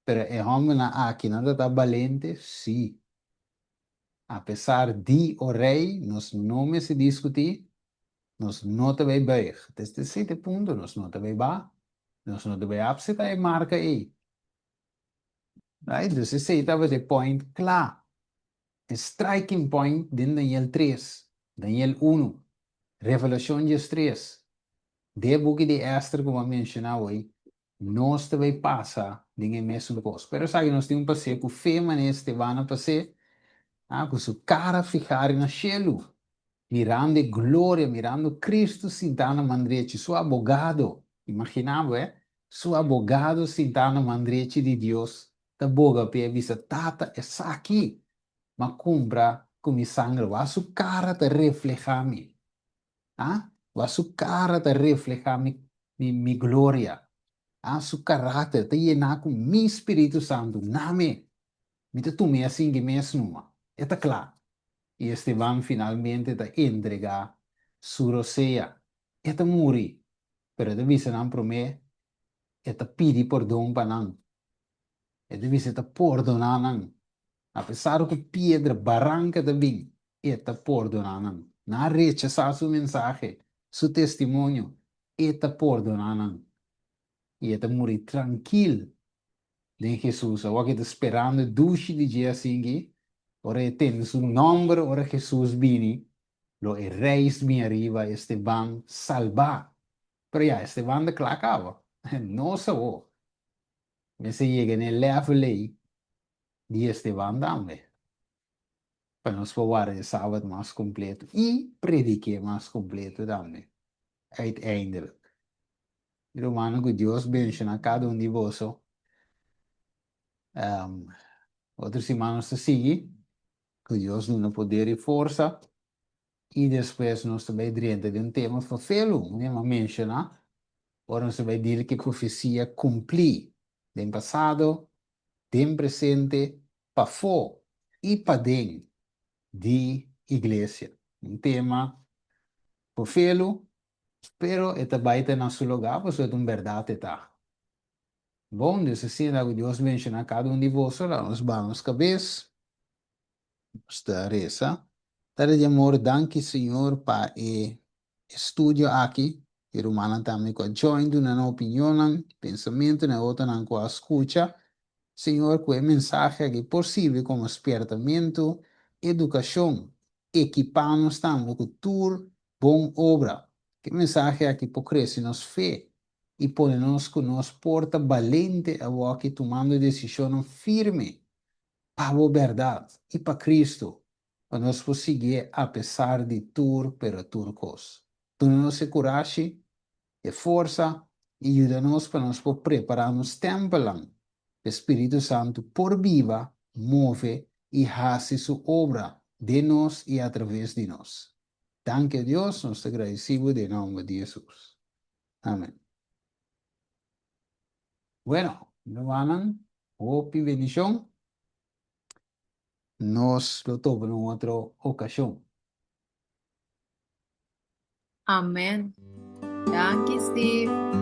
Pero e hòmbernan aki nan ta ta balente? Sí. Apesar di o rei, nos no mester diskutí, nos no ta bai buig. Desde sete punto nos no ta bai ba, nos no ta bai apseptá e marka ei. Right? Dus esei tabata e point kla, e striking point den Daniel tres, Daniel unu, Revelashon diestres, den e buki di Ester ku bo a menshoná awor, Nos ta bay pasa den e mesun cos. Pero esaki nos tin un pas'é cu fe manera Esteban a pas'é, ah, cu su cara fihá riba shelu, mirando e gloria, mirando Cristo sintá na man drechi, su abogado. Imaginá bo, eh? Su abogado sintá na man drechi di Dios ta boga p'e a bisa, Tata, esaki m'a cumpra cu mi sangre. Wak su cara ta reflehá mi. Ah, wak su cara ta refleha mi, mi, mi gloria. Ah, su karakter ta yená ku mi Spiritu Santu na mi. Mi ta tum'é asinki mes numa. E ta kla. I Esteban finalmente ta entregá su rosea. E ta muri, pero e ta bisa nan promé, e ta pidi pordon pa nan. E ta bisa e ta pordoná nan. Apesar ku piedra baranka ta bin, e ta pordoná nan. Nan a rechasá su mensahe, su testimonio, e ta pordoná nan. I e ta muri trankil den Hesus. Awor ku e ta sperando e dushi di dje asinki, ora e tende su nòmber, ora Hesus bini, lo e reis bin ariba Esteban salbá. Pero ya, Esteban ta kla kaba. Nos awor mester yega na e lèvel ei di Esteban tambe, pa nos por warda e Sabat mas kompleto i predik'é mas kompleto tambe, uiteindelijk. Mi rumannan, ku Dios benshoná kada un di boso. Otro siman nos ta sigui, ku Dios duna poder i forsa, i despues nos ta bai drenta den un tema fafelu, mi a menshoná, ora nos ta bai dil ku e profesia kumplí den pasado, den presente, pafó i paden di iglesia. Un tema fofelu, pero e ta bai ta na su lugá pasobra ta un bèrdat e ta. Bon, dus asina ku Dios menshoná kada un di boso, laga nos baha nos kabes, nos ta resa. Tata di amor, danki Señor pa e estudio aki. E rumannan tambe ku a join duna nan opinionnan, pensamentunan e otronan ku a skucha. Señor, ku e mensahe aki por sirbi komo spiertamentu, edukashon, ekipá nos tambe ku tur bon obra. Ku e mensahe aki por krese nos fe i pone nos ku nos por ta balente awoki tumando desishonnan firme pa bo bèrdat i pa Kristu, pa nos por siguié apesar di tur pero tur kos. Duna nos e kurashi, e forsa i yuda nos pa nos por prepará nos tèmpelnan pa e Spiritu Santu por biba, move i hasi su obra den nos i atraves di nos. Danki a Dios, nos ta gradisí bo den nòmber di Hesus. Amen. Bueno, rumannan, hopi bendishon. Nos lo topa na un otro okashon. Amen. Danki Steve.